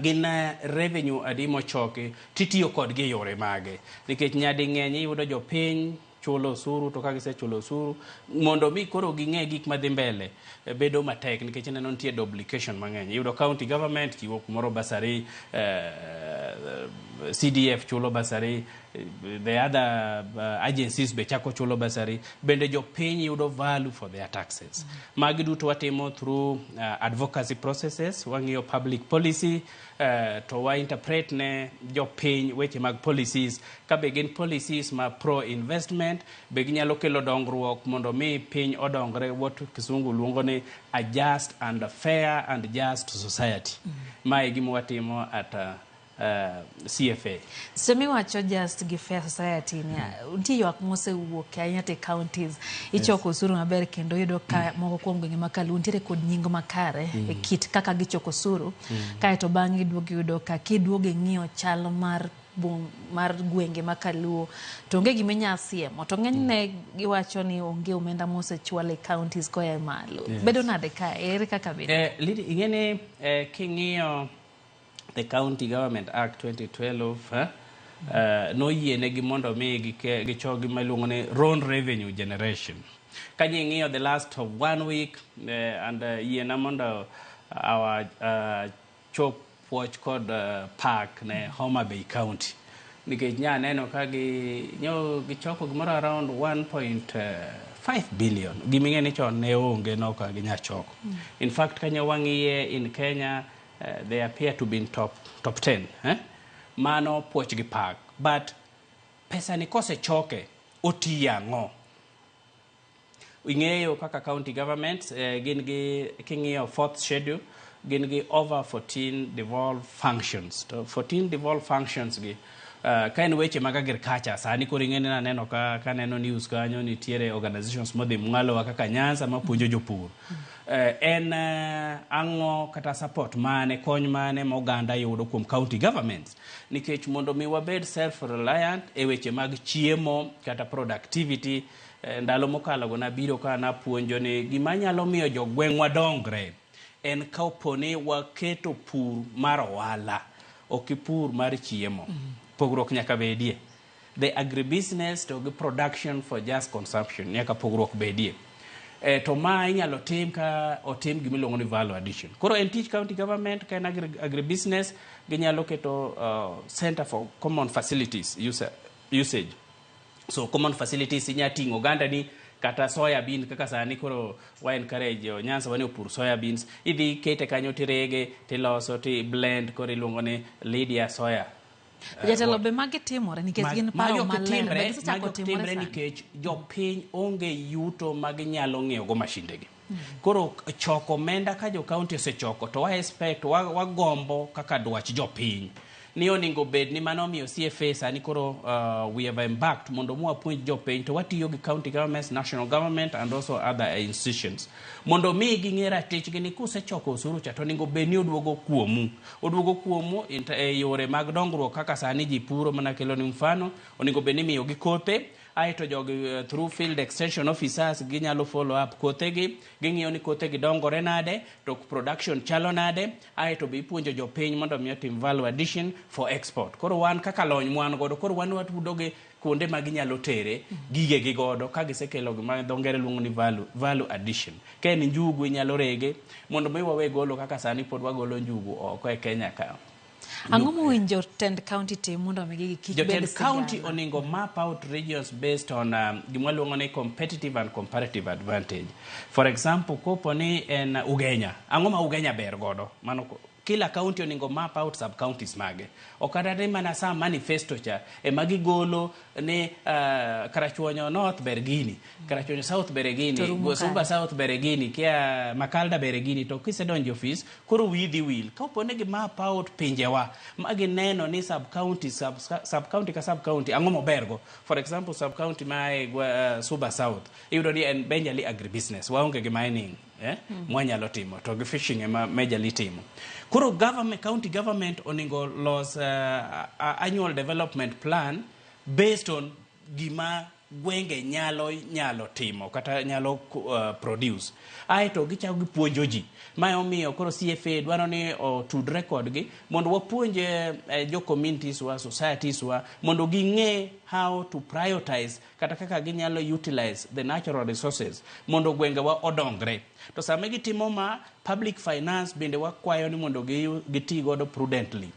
gin revenue adi mochoki titiyo kodgi e yore mage, nikech nyading'eny iyudo jopiny chulo osuru, to ka gisechulo osuru mondo mi koro ging'e gik madhi mbele bedo matek nikech ineno nitie duplication mang'eny. Iyudo county government chiwo kumoro bursary, CDF chulo bursary, the other agencies be chako chulo bursary. Bende jopiny yudo value for their taxes? Magi duto watimo through advocacy processes. Wang'iyo public policy, to wa interpret ne jopiny weche mag policies, ka be gin policies ma pro investment, be ginyalo kelo dongruok mondo mi piny odongre, what kisungu luongo ni a just and a fair and just society. Mae e gima watimo at CFA. Seche miwacho just gi fair society ni, nitie ywak mosewuok ahinya te counties ichoko osuru maber, kendo iyudo ka moko kuom gwenge ma kaluo nitiere kod nying makare e kit kaka gichoko osuru. Kaeto bang'e iduogo iyudo ka kiduogo ing'iyo chal mar mar gwenge ma kaluo to onge gima inya siemo, to ng'enyne giwacho ni onge omenda mosechwal e counties koa e malo. Bedo nade ka ere kaka bedo? Lidi, ing'e ni king'iyo the County Government Act 2012, noyienegi mondo mi gichok gima iluongo ni own revenue generation. Ka ji ng'iyo the last of one week, and yiena mondo our chop puoch kod pak ne Homa Bay County nikech nya neno ka gi nyo gichoko gimoro around 1.5 billion, giming'e ni chon ne onge noka ginya choko. In fact, kanyo wang'iye in Kenya, they appear to be in top 10, eh? Mano puoch gi pak, but pesa ni kosechoke otiyo ang'o? Ing'eyo kaka county governments gin gi king'iyo fourth schedule gin gi over 14 devolved functions. To 14 devolved functions gi ka en weche mag agriculture, sani koro ing'e ni naneno ka kaneno news kanyo nitiere organizations modhi mwalowa kaka Nyanza mapuonjo jopur. En ang'o kata support mane, kony mane ma oganda yudo kuom county governments? Nikech mondo mi wabed self reliant e weche mag chiemo kata productivity, ndalo mokalo go nabiro ka napuonjo ni gima nyalo miyo jogweng'wa dongre en ka opo ni waketo pur mar ohala, ok pur mar chiemo. Pogruok nyaka bedie. The agribusiness to gi production for just consumption nyaka pogruok bedie. To ma inyalo tim ka otim gimiluongo ni value addition. Koro en tich county government ka en agribusiness ginyalo keto center for common facilities usage. So common facilities inya ting'o oganda ni kata soya bean kaka sani koro wa encourage jo Nyanza wani opur soya beans, idhi kete kanyo tirege tiloso ti blend, koro iluongo ni Lydia soya. Jatelo, be magi timore nikech gin Magi paro ok maler timre, be gisechako magi ok timore timre sani? Nikech jopiny onge yuto ma ginyalo ng'iewo go mashinde gi. Koro choko omenda ka jo county osechoko to wa expect wagombo kaka dwach jopiny ni onego bed ni mano omiyo CFA sani koro we have embarked mondo mu wapuonj jopiny to watiyo gi county governments, national government and also other institutions mondo mi ging'e ratichgi ni kusechoko osuru cha to onego bed ni oduogo kuomu, oduogo kuomu e yore mag dongruok kaka sani ji puro mana kelo ni mfano onego bed ni imiyogi kothe aeto jogi through field extension officers ginyalo follow up kothegi, ging'iyo ni kothegi dongore nade to production chalo nade, aeto be ipuonjo jopiny mondo mi otim value addition for export. Koro wan kaka lony mwan godo, koro wan watudo gi kuonde ma ginyalo tere gigegi godo ka gisekelo gima dho ngere luongo ni value addition. Ka en njugu inyalo rege mondo mi wawe golo kaka sani pod wagolo njugu oko e Kenya ka. Ang'o mowinjo jotend county tim mondo mi gigi kik bed Jotend county sigana? onego map out regions based on gima waluongo ni competitive and comparative advantage. For example, kopo ni en Ugenya, ang'o ma Ugenya ber godo? Mano kila county onego map out sub counties mage. Ok kata ni mana sa manifesto cha ema gigolo ni Karachuonyo North ber gini, Karachuonyo South ber gini, To rumo Suba kare. South ber gini, kia Makalda ber gini, to kisedonjo e ofis koro wiyi dhi wil. Kapo ni gi map out pinjewa ma gineno ni sub county sub, sub county ka sub county ang'o mobergo. For example, sub county ma e Suba South iyudo ni en majorly agribusiness, waonge gi mining mwanyalo timo to gi fishing ema majorly timo. Koro government, county government onego los annual development plan based on gima gwenge nyalo timo kata nyalo produce. Aeto gichako gipuonjo ji. Mae omiyo koro CFA dwaro ni otudre kodgi mondo wapuonj jo communities wa, societies wa mondo ging'e how to prioritize kata kaka ginyalo utilize the natural resources mondo gwengewa odongre. To sama gitimo ma, public finance bende wakwayo ni mondo giti godo prudently.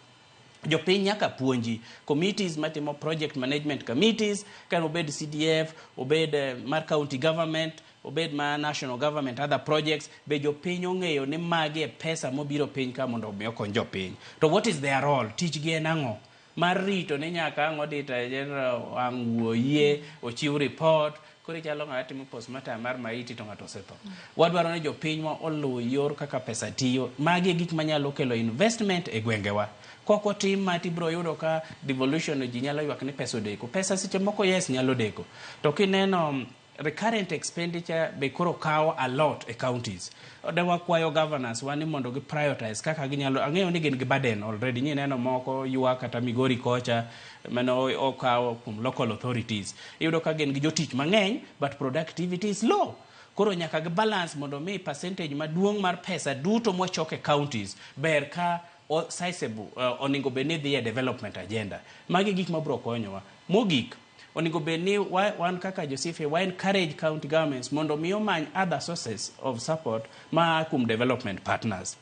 Jopiny nyaka puonji committees matimo project management committees, ka obed CDF, obed mar county government, obed mar national government, other projects, be jopiny ong'eyo ni magi e pesa mobiro piny ka mondo omi okony jopiny. To what is their role? Tichgi en ang'o? Mar rito ni nyaka ang' auditor general ang' wuoyie, ochiw report, koro ichalo ng'ama timo postmortem mar maiti to ng'ato osetho. Wadwaro ni jopinywa oluw yor kaka pesa tiyo. Magi e gik manyalo kelo investment e gwengewa. Kok otim ma tibiro yudo ka devolution ji nyalo ywak ni pesa odeko. Pesa seche moko yes nyalo deko. To kineno recurrent expenditure be koro kawo a lot e counties. De wakwayo governors wa ni mondo gi prioritize kaka ginyalo, ang'eyo ni gin gi burden already, nyi neno moko ywak kata Migori kocha mane okawo kuom local authorities. Iyudo ka gin gi jotich mang'eny but productivity is low. Koro nyaka gi balance mondo mi percentage maduong' mar pesa duto mwachoko e counties ber ka sizable onego bed ni dhi e development agenda. Magi gik mabiro konyowa. Mogik, onego bed ni wan kaka jo CFA wa encourage county governments mondo mi omany other sources of support ma kuom development partners.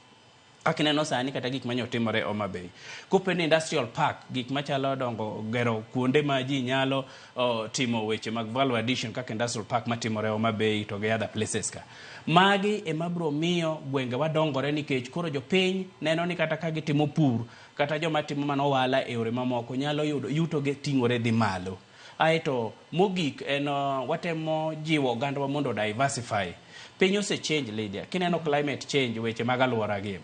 Kaka ineno sani kata gik manyo timore Homa Bay. Kopo ni industrial park, gik machalo dongo gero kuonde ma ji nyalo timo weche mag value addition kaka industrial park matimore Homa Bay to gi other places ka. Magi ema biro miyo gwenge wa dongore nikech koro jopiny neno ni kata ka gitimo pur kata joma timo mana ohala e yore mamoko nyalo yudo yuto gi ting'ore dhi malo. Aeto mogik en watemo jiwo ogandawa mondo diversify. Piny ose change Lydia. Kineno climate change weche mag aluora gi.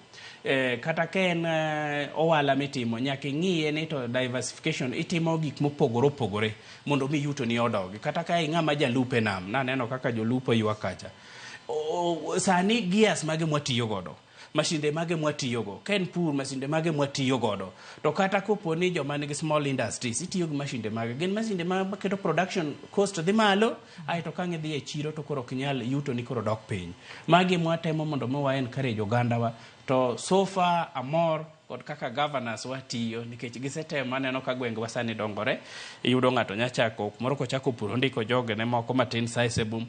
Kata ka en ohala mitimo nyaka ing'iye ni to diversification itimo gik mopogore opogore mondo mi yuto ni odogi. Kata ka ing'ama jalupo e nam, naneno kaka jolupo ywak kacha. Sani gears mage mwatiyo godo? Masinde mage mwatiyogo? Ka en pur, masinde mage mwatiyo godo? To kata kopo ni joma nigi small industries, itiyo gi masinde mage? Gin masinde ma keto production cost dhi malo, aeto ka ang' idhi e chiro to koro ok inyal yuto ni koro dok piny. Magi mwatemo mondo mi wa encourage ogandawa. To so far amor kod kaka governors wa tiyo nikech gisetemo aneno ka gwengewa sani dongore. Iyudo ng'ato nya chako kumoro kochako pur ondiko jogene moko matin sizable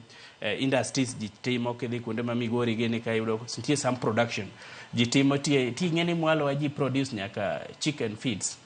industries ji timo kidhi kuonde ma Migori gini ka iyudo nitie some production ji timo tie ting'e ni mwalo wa ji produce nyaka chicken feeds.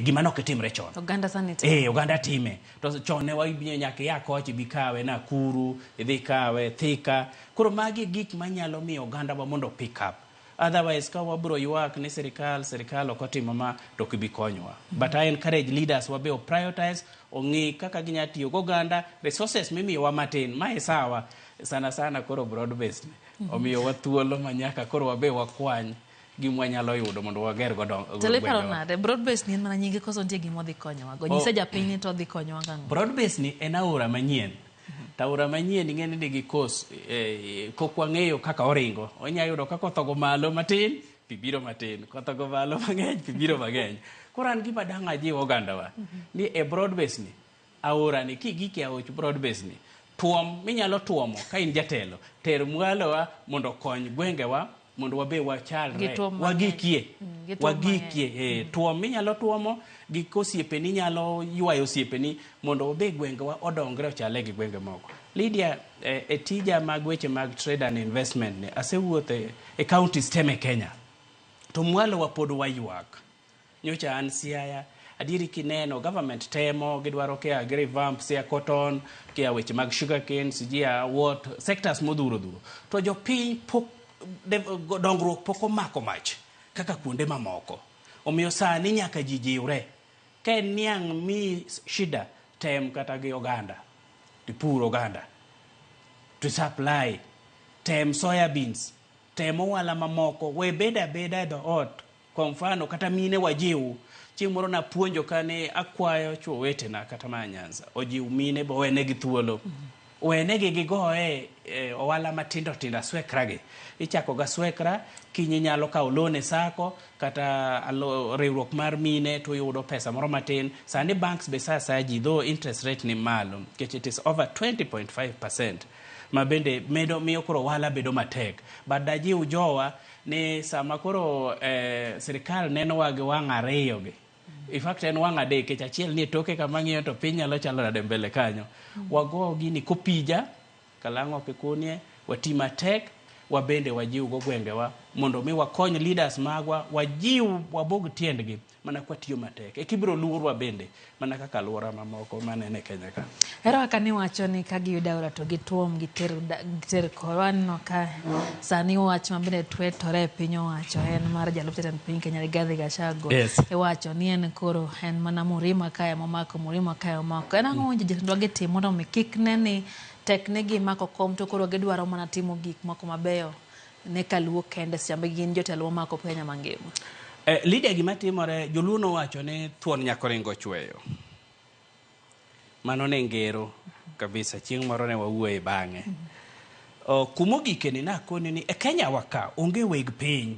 Gima nok timre chon. Oganda sani timo. Oganda time. To chon ne wabiro nyaka ia kocha ibi kawe Nakuru, idhi kawe Thika. Koro magi gik manyalo miyo oganda wa mondo pick up. Otherwise ka wabro ywak ni sirikal, sirikal ok otimo ma to ok bi konyowa. But I encourage leaders wabe o prioritize, ong'i kaka ginya tiyo gi oganda, resources mimiyowa matin, mae sawa. Sana sana koro broad based. Omiyowa thuolo ma nyaka koro wabe wakwany gima wanyalo yudo mondo wager godo Telo iparo gwengewa. nade? Broad based ni en mana nyinge koso nitie gima odhi konyowa go? Nyisa japiny ni to odhi konyowa gang'o? Broad based ni en aora manyien. To aora manyien ing'e ni nigi course, pok wang'eyo kaka oringo. Onya yudo ka koth ogo malo matin, pi biro matin. Koth ogo malo mang'eny, pi biro mang'eny. Koro an gima dang' ajiw ogandawa ni e broad base ni, aora ni kigik e aoch broad base ni, tuom minyalo tuomo ka in jatelo, ter mwalowa mondo okony gwengewa mondo wabe wachalre, wagikie, wagikie. Tuom minyalo tuomo gi osiepeni nyalo ywayo osiepeni mondo wabe gwengewa odongre ochale gi gwenge moko. Lydia, e tija mag weche mag trade and investment ni, asewuotho e counties te me Kenya. To mwalowa pod waywak. Nyocha an Siaya, adieri kineno government temo, gidwaro kia revamp Siaya cotton, kia weche mag sugarcane, sijui what, sectors modhuro dhuro. To jopiny pok, dongruok pok omako mach kaka kuonde mamoko. Omiyo sani nyaka ji jiwre. Ka en niang' mi shida, tem kata gi oganda. Tipur oganda. To supply. Tem soya beans. Tem ohala mamoko. We bed abeda e dhoot. Kwa mfano, kata mine wajiw. Chieng' moro napuonjo kane akwayo chuo wetena kata ma Nyanza. Ojiw mine bo wenegi thuolo. Wenegi gigoye ohala matindo tindo aswekra gi. Ichako ga swekra, kiny inyalo kawo loan e sacco, kata riwruok mar mine to yudo pesa moro matin. Sani banks be sa asaya ji though interest rate ni malo, nikech it is over 20.5%. Ma bende medo miyo koro ohala bedo matek. But dajiw jowa ni sama koro sirikal nenowa gi wang' ariyo gi. In fact en wang' adek, nikech achiel ni e toke kama ng'iyo to piny nyalo chalo nade mbele kanyo. Wago gini kopija, kalang'o ok ikunie, wati matek, wabende wajiw go gwengewa mondo mi wakony leaders magwa, wajiw wabog tiendgi mana kwatiyo matek. Eka ibiro luorwa bende mana kaka aluora mamoko manene Kenya ka. Ero kaka niwacho ni ka giyudo aora to gituom giter koro aneno ka sani wach ma bende twetore e piny owacho en mar jalup jatend piny Kenya Rigathi Gachagua. Yes. Iwacho ni en koro en mana Murima kae momako, Murima kae omako. En ang'o mowinjo jatendwa gitim mondo mi kik ne ni tek ne gimako kom to koro gidwaro mana timo gik moko mabeyo ne kaluo kende seche ma gin jotelo momako Kenya mangima. Lydia, gima timore, joluo nowacho ni thuon nyaka oringo chweyo. Mano ne ngero kabisa, chieng' moro ne wawuoye bang'e. Kumogike ni nakoni ni e Kenya wa ka onge weg piny.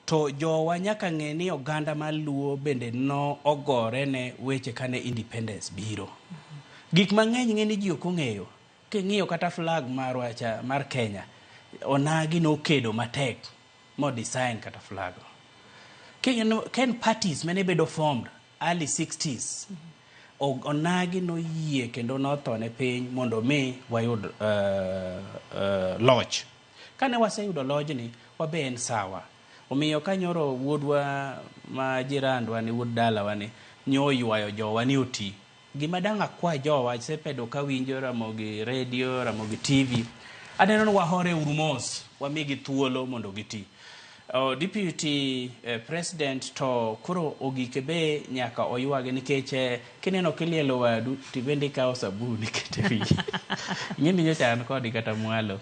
To jowa nyaka ng'e ni oganda mar Luo bende no ogore ne weche kane independence biro. Gik mang'eny ng'e ni ji ok ong'eyo. King'iyo kata flag marwa cha mar Kenya, onagi nokedo matek mo design kata flag. Ken parties mane bedo formed early 60s, onagi noyie kendo notho ne piny mondo mi wayud loch. Kane waseyudo lojni, wabe en sawa. Omiyo ka nyoro wuodwa ma jirandwa ni wuod dalawa ni nyo ywayo jowa ni oti. Gima dang' akwa jowa, asebedo kawinjo Ramogi radio, Ramogi TV. Aneno ni wahore uru mos, wamigi thuolo mondo giti. Deputy president to koro ogike be nyaka oywage nikech kineno kilielo wadu tibende ikawo sabun ikete wiyi. Ing'eni nyocha an kodi kata mwalo.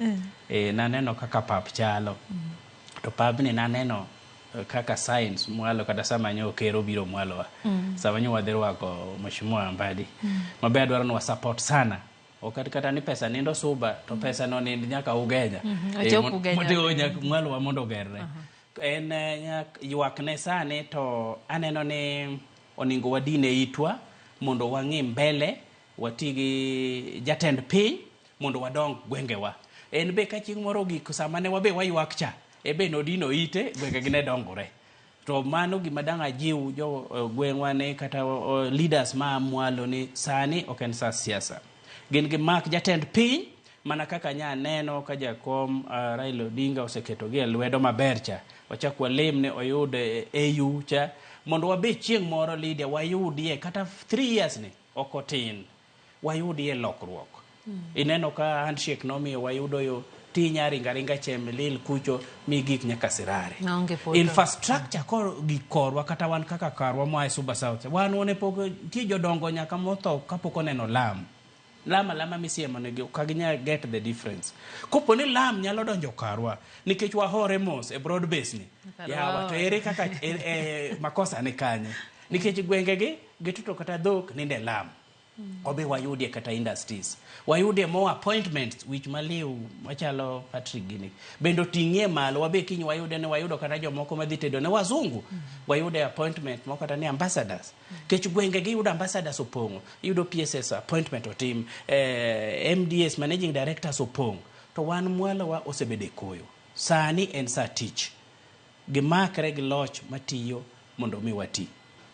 Naneno kaka pap chalo. To pabni naneno kaka signs mwalo kata sama nyo ker obiro mwalowa. Sama nyo wadhi rwako Mheshimiwa Mbadi. Mabe adwaro ni wa support sana. Ok kata ni pesa nindo Suba to pesa no nind nyaka Ugenya. Ochop Ugenya. Mondo nyaka mwalowa mondo ogerre. En ywak ne sani to aneno ni oningo wadine itwa mondo wang'i mbele wati gi jatend piny mondo wadong gwengewa. En be ka chieng' moro ogik sama ne wabe waywak cha, e be nodino ite gwenge gi ne dongore. To mano gima dang' ajiw jo gweng'wa ni kata leaders ma mwalo ni sani ok en sa siasa. Gin gi mak jatend piny mana kaka nya neno ka jakom Raila Odinga oseketogi e lwedo maber cha. Wachak walem ne oyud AU cha mondo wabe chieng' moro Lydia wayudie kata 3 years ni ok otin. Wayudie lokruok. Ineno ka handshake nomiyo wayudo yo tinya ringa ringa Chemelil kucho mi gik nyaka Sirare. Maonge poto. Infrastructure koro gik korwa kata wan kaka karwa moa e Suba South. Wan wane pok nitie jodongo nyaka motho kapok oneno lam. Lam alama misiemo negi ok ginyal get the difference. Kopo ni lam nyalo donjo karwa nikech wahore mos e broad base ni. Yawa to ere kaka makosa ni kanye? Nikech gwengegi gituto kata dhok ninde lam. Obe wayudie kata industries. Wayudie more appointments wich maliw machalo Patrick gini. Bende oting'ie malo wabe kiny wayude ni wayudo kata jomoko madhi tedo ne wazungu. Wayude appointment moko kata ni ambassadors. Kech gwenge gi yudo ambassadors opong'o. Iyudo PSS appointment otim. MDS managing directors opong'. To wan mwalo wa osebedo e koyo. Sani en sa tich. Gimakre gi loch matiyo mondo mi wati.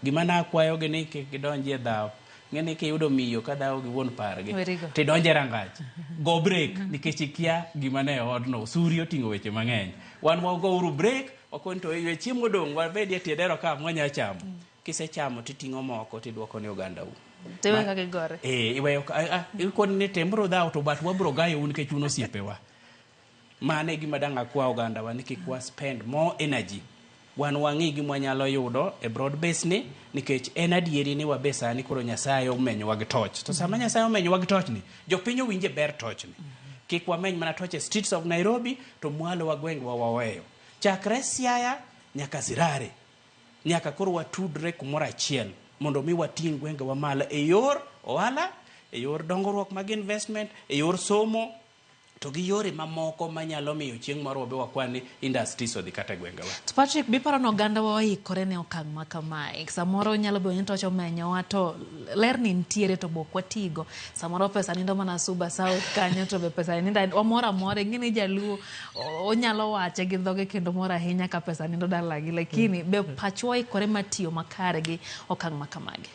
Gima nakwayogi ni kik gidonjie dhaw. Ng'eni kiyudo miyo ka dhawo gi wuon pargi tidonje rangach. Go break nikech ikia gima ne odno. Suri oting'o weche mang'eny. Wan wagouru break, wakoni to ywe chiemo odong' wabedie e tie dero ka mwanya chamo. Kisechamo titing'o moko tiduoko ne ogandau. Tiwe kaka gigore. Iweyo ikoni ni timuru dhawo to but wabiro gayou nikech un osiepewa. Mano e gima dang' akwa ogandawa ni kik wa spend more energy. Wan wang'i gima wanyalo yudo e broad base ni nikech en adieri ni wabe sani koro Nyasaye omenyowa gi toch. To sama Nyasaye omenyowa gi toch ni, jopiny owinje ber toch ni. Kik wameny mana toch e streets of Nairobi to mwalo wa gwengwa waweyo. Chakre Siaya nyaka Sirare. Nyaka koro watudre kumoro achiel mondo mi wating' gwengewa malo e yor ohala, e yor dongruok mag investment, e yor somo, to gi yore mamoko manyalo miyo chieng' moro wabe wakwan ni industries odhi kata e gwengewa. To Patrick, biparo ni oganda wa oikore ne okang' ma kamae. Samoro nyalo bedo ni toch omenyowa to ler ni nitiere to be ok watigo. Samoro pesa nindo mana Suba South kanyo to be pesa nindo wamoro amora. Ing'e ni jaluo onyalo wache gi dhoge kendo mor ahinya ka pesa nindo dalagi. Lakini be pachwa oikore mar tiyo makare gi okang' ma kamagi?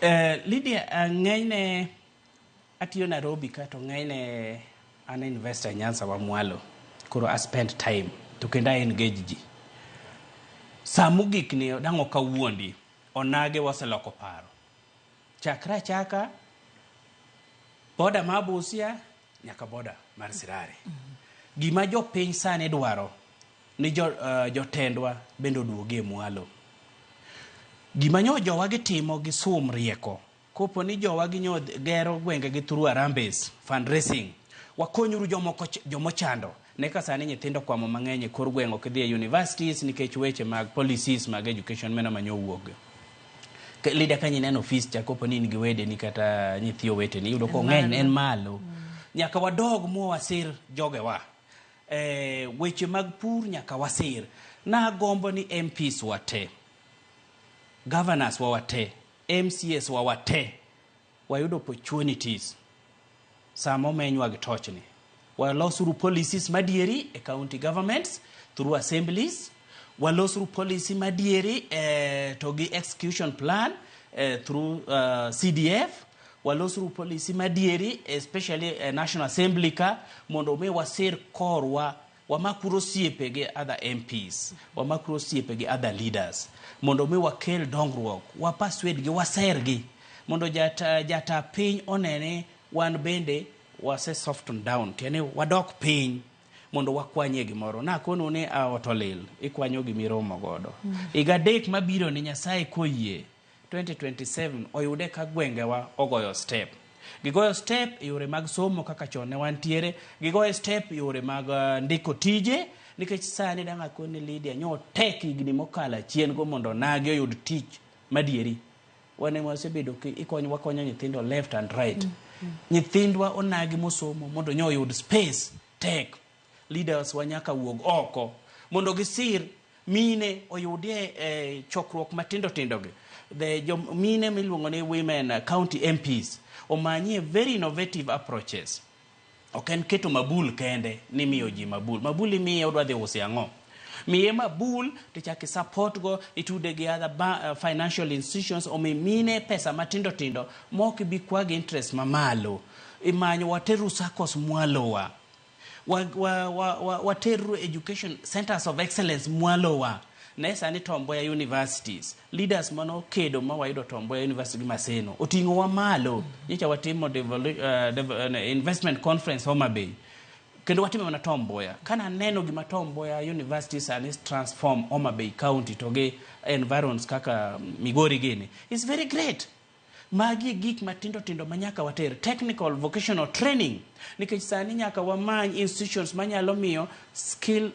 Lydia, ng'enyne atiyo Nairobi ka to ng'enyne an investor e Nyanza wa mwalo. Koro I spend time to kendo I engage ji. Sa mogik ni dang' ok awuondi, onage waseloko paro. Chakre achaka boda ma Busia nyaka boda mar Sirare. Gima jopiny sani dwaro ni jotendwa bende oduogi e mwalo. Gima nyo jowa gitimo gi sum rieko. Kopo ni jowa gi nyo gero gwenge gi through Harambee fundraising. Wakonyuru jomoko jomochando. Ne ka sani nyithindo kwamo mang'eny e kor gweng' ok dhi e universities nikech weche mag policies mag education meno manyo wuok. Lydia ka nyineno fees cha kopo ni in gi wedeni kata nyithi oweteni iyudo ka ong'eny en malo. Nyaka wadog mwa wasir jogewa. Weche mag pur nyaka wasir. Nagombo ni MPs wate, governors wa wate, MCAs wa wate wayudo opportunities sama omenywa gi tochni. Walosuru policies madieri e county governments through assemblies. Walosuru policy madieri to gi execution plan through CDF. Walosuru policy madieri especially National Assembly ka mondo mi wasir korwa wamakuru osiepe gi other MPs, wamakuru osiepe gi other leaders mondo mi wakel dongruok, wapaswed gi, wasergi mondo jata piny onene wan bende wase soften down, tiende wadok piny mondo wakwanyie gimoro. Nakonu ni ot olil, ikwanyo gimiromo godo. Higa 3 mabiro ni Nyasaye koyie, 2027 oyude ka gwengewa ogoyo step. Gigoyo step e yore mag somo kaka chon ne wantiere, gigoyo step e yore mag ndiko tije, nikech sani dang' akoni Lydia nyo tek higni mokalo achien go mondo onagi oyud tich madieri. Wan ema wasebedo ki wakonyo nyithindo left and right. Nyithindwa onagi mosomo mondo nyo oyud space tek. Leaders wa nyaka wuog oko mondo gisir mine oyudie chokruok matindo tindo gi. The jo mine miluongo ni women county MPs omanyie very innovative approaches. Ok en keto mabul kende ni miyo ji mabul. Mabul imiye odwa dhi usi ang'o? Miye mabul to ichak support go, itude gi other financial institutions omi mine pesa matindo tindo mok bi kwagi interest mamalo. Imanyo wateru SACCOs mwalowa. Wateru education centers of excellence mwalowa. Ne sani Tom Mboya universities, leaders mano kedo ma wayudo Tom Mboya University gi Maseno oting'o wa malo. Nyocha watimo investment conference Homa Bay. Kendo watimo mana Tom Mboya. Kana neno gima Tom Mboya University sani transform Homa Bay County to gi environs kaka Migori gini. It's very great. Magi gik matindo tindo manyaka water technical vocational training, nikech sani nyaka wamany institutions manyalo miyo skill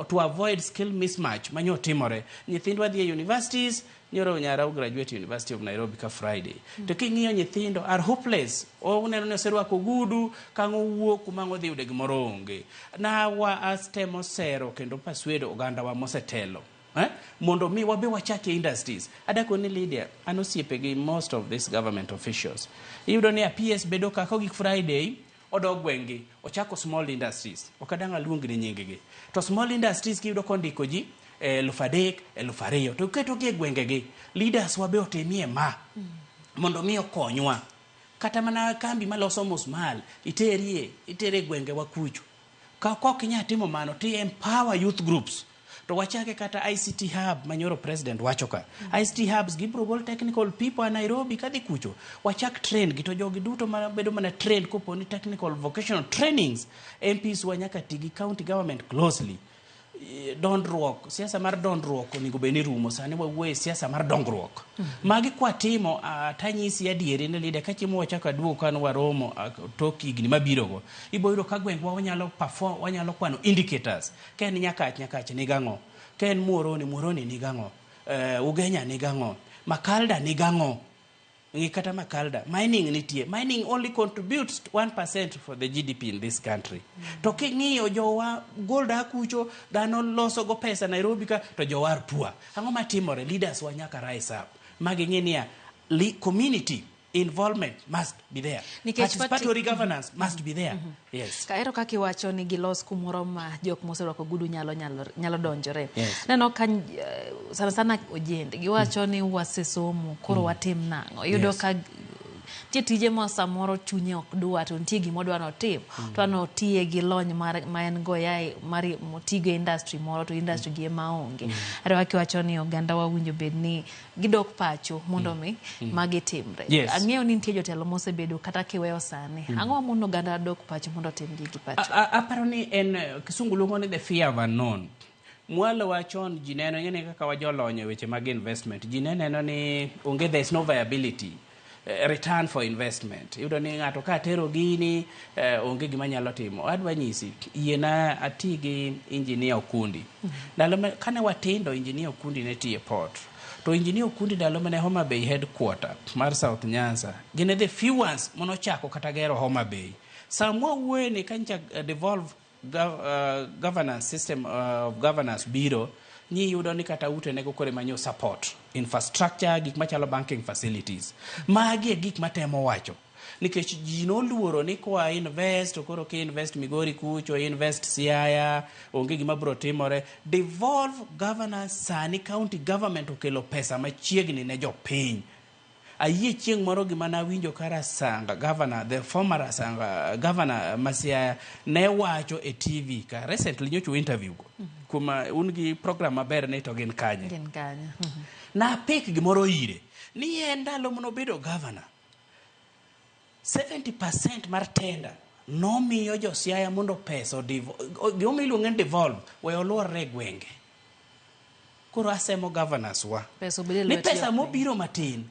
to avoid skill mismatch manyo timore. Nyithindwa dhi e universities, nyoro nyara graduate University of Nairobi ka Friday. To king'iyo nyithindo are hopeless. Oneno ni oserwako ogudu, kang'o wuok kuma odhi yude gimoro onge. Na wa astemo sero kendo persuade oganda wa mosetelo. Mondo mi wabe wachake industries. Adako ni Lydia, an osiepe gi most of these government officials. Iyudo ni a PS bedo ka kogik Friday, odok gweng'gi, ochako small industries. Ok adang' aluong ni nying gi. To small industries kiyudo kondiko ji 3,000, 2,000. To ketogi e gwengegi. Leaders wabe otimie ma. Mondo mi okonywa. Kata mana kambi maloso musmal, iterie, itere gwengewa kucho. Ka ok inyal timo mano, ti empower youth groups. To wachake kata ICT hub manyoro president wacho ka. ICT hubs gibro gol technical people a Nairobi kadhi kucho. Wachak train gi to jogi duto ma bedo mana trained kopo ni technical vocational trainings. MPs wa nyaka ti gi county government closely. Dondruok, siasa mar dondruok onego bed ni rumo, sani wawuoye siasa mar dongruok. Magi kwatimo, tanyisi adieri ni Lydia, ka chiemo wachako aduogo kan waromo tok higni mabiro go. Ibo yudo ka gwengwa wanyalo perform, wanyalo kwano indicators. Ka en Nyakach, Nyakach nigang'o. Ka en Muhoroni, Muhoroni nigang'o. Ugenya nigang'o. Makalda nigang'o. Ng'i kata Makalda, mining nitie. Mining only contributes 1% for the GDP in this country. To king'iyo jowa gold akucho, dhano loso go pesa Nairobi ka, to jowa are poor. Ang'o matimore? Leaders wa nyaka rise up. Magi ng'e niya, community involvement must be there. Nikech Participatory governance must be there. Yes. Kaero kaka iwacho ni gilos kumoro ma jok moserwako ogudu nyalo donjore. Yes. Neno ka sana sana ojende giwacho ni wasesomo koro watim nang'o. Iyudo ka nitie tije ma samoro chunye ok dwa to nitie gima odwa notim. To notiye gi lony mar ma en go yae mar motigo e industry moro to industry gi ema onge. Ero kaka iwacho ni oganda wa winjo bed ni gidok pacho mondo mi magi timre. Yes. Ang'eyo ni nitie jotelo mosebedo kata kiweyo sani. Ang'o mondo oganda dok pacho mondo otim gigi pacho? Aparo ni en kisungu luongo ni the fear of unknown. Mwalo wa chon ji neno ing'e ni kaka wajolony e weche mag investment. Ji ne neno ni onge, there is no viability. Return for investment. Iyudo ni ng'ato ka tero gini, onge gima nyalo timo. Adwa nyisi, yiena ati gi engineer Okundi. Ndalo ma kane watindo, engineer Okundi ne tiyo e port. To engineer Okundi ndalo mane Homa Bay headquarter mar South Nyanza, gin e the few ones manochako kata gero Homa Bay. Sama wawuoye ni ka nyocha devolve governance system of governance biro, ni yudo ni kata ute nego kore manyo support infrastructure, gik machalo banking facilities. Magi e gik matemo wacho. Nikech ji noluoro ni kwa invest, to koro ki invest Migori kucho, invest Siaya, onge gima biro timore. Devolve governance sani county government okelo pesa machiegni ne jopiny. Ayie chieng' moro gima nawinjo ka Rasanga governor, the former Rasanga governor ma Siaya ne wacho e TV ka recently nyocha interview go. Kuma un gi program maber ni to gin kanye. Gin kanye. Napik gimoro ire ni en ndalo manobedo governor 70% mar tender nomiyo jo Siaya mondo pesa gimomiyo iluonge ni devolve, we oluorre e gwenge. Koro asemo governors wa Pesa obed e ni lwet pesa jopiny. mobiro matin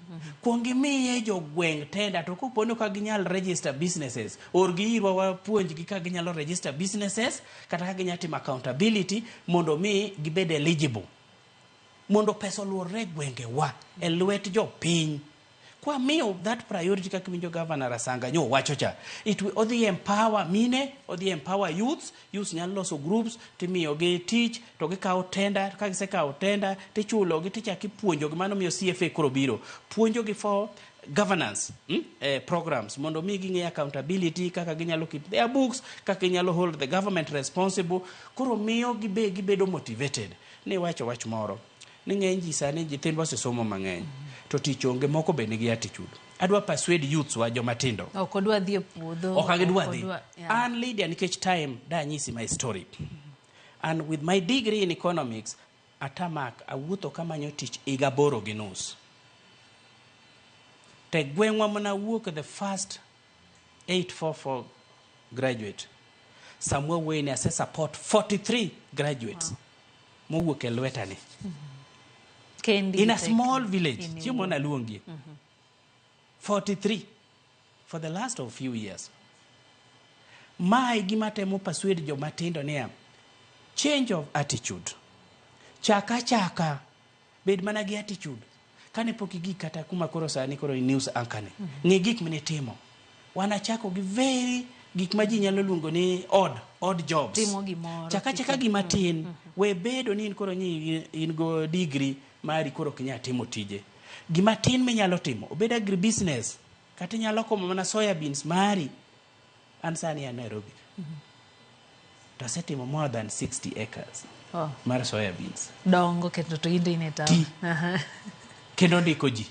kuong imiye jogweng' tender to kopo ni ka ginyal register businesses orgi irwa wapuonjgi ka ginyalo register businesses kata ka ginyalo timo accountability mondo mi gibed eligible mondo pesa oluorre e gwengewa e lwet jopiny kwamiyo that priority kaka iwinjo governor Rasanga nyo wacho cha it will, odhi empower mine odhi empower youths youths nyalo loso groups timiyogi tich to gikawo tender ka gisekawo tender tichulogi tichako ipuonjogi mano miyo CFA koro biro puonjogi for governance programs mondo mi ging'e accountability kaka ginyalo keep their books kaka ginyalo hold the government responsible koro miyo gibe gibedo motivated ni wacho wach moro ni ng'eny ji sani nyithindwa osesomo mang'eny to tich onge moko be nigi attitude adwa persuade youths wa joma tindo Ok odwa dhi e puodho. ok agidwa ok dhi odwa- yeah. an Lydia nikech time danyisi my story and with my degree in economics atamak awuotho kamanyo tich higa 8.5 te gweng'wa mana wuok the first 844 graduate samwa wuoyini ase support 43 graduates mowuok e lwetani Kendi in a tek. small village In chiemo iwuon. naluongie 43 for the last of few years mae gima temo persuade joma tindo niya change of attitude chaka chaka bed mana gi attitude kane pok igik kata kuma koro sani koro in news anchor ni ng'i gik minitimo wanachako gi very gik ma ji nyalo luongo ni odd jobs Timo gimoro. chaka chaka gima tin we bedo ni in koro ni in go degree mari koro ok inyal timo tije gima tin minyalo timo obed agribusiness kata inyalo komo mana soya beans mari an sani an Nairobi to asetimo more than 60 acres Oh. mar soya beans Dongo kendo to in to in e town. Ti. Aha. kendo ndiko ji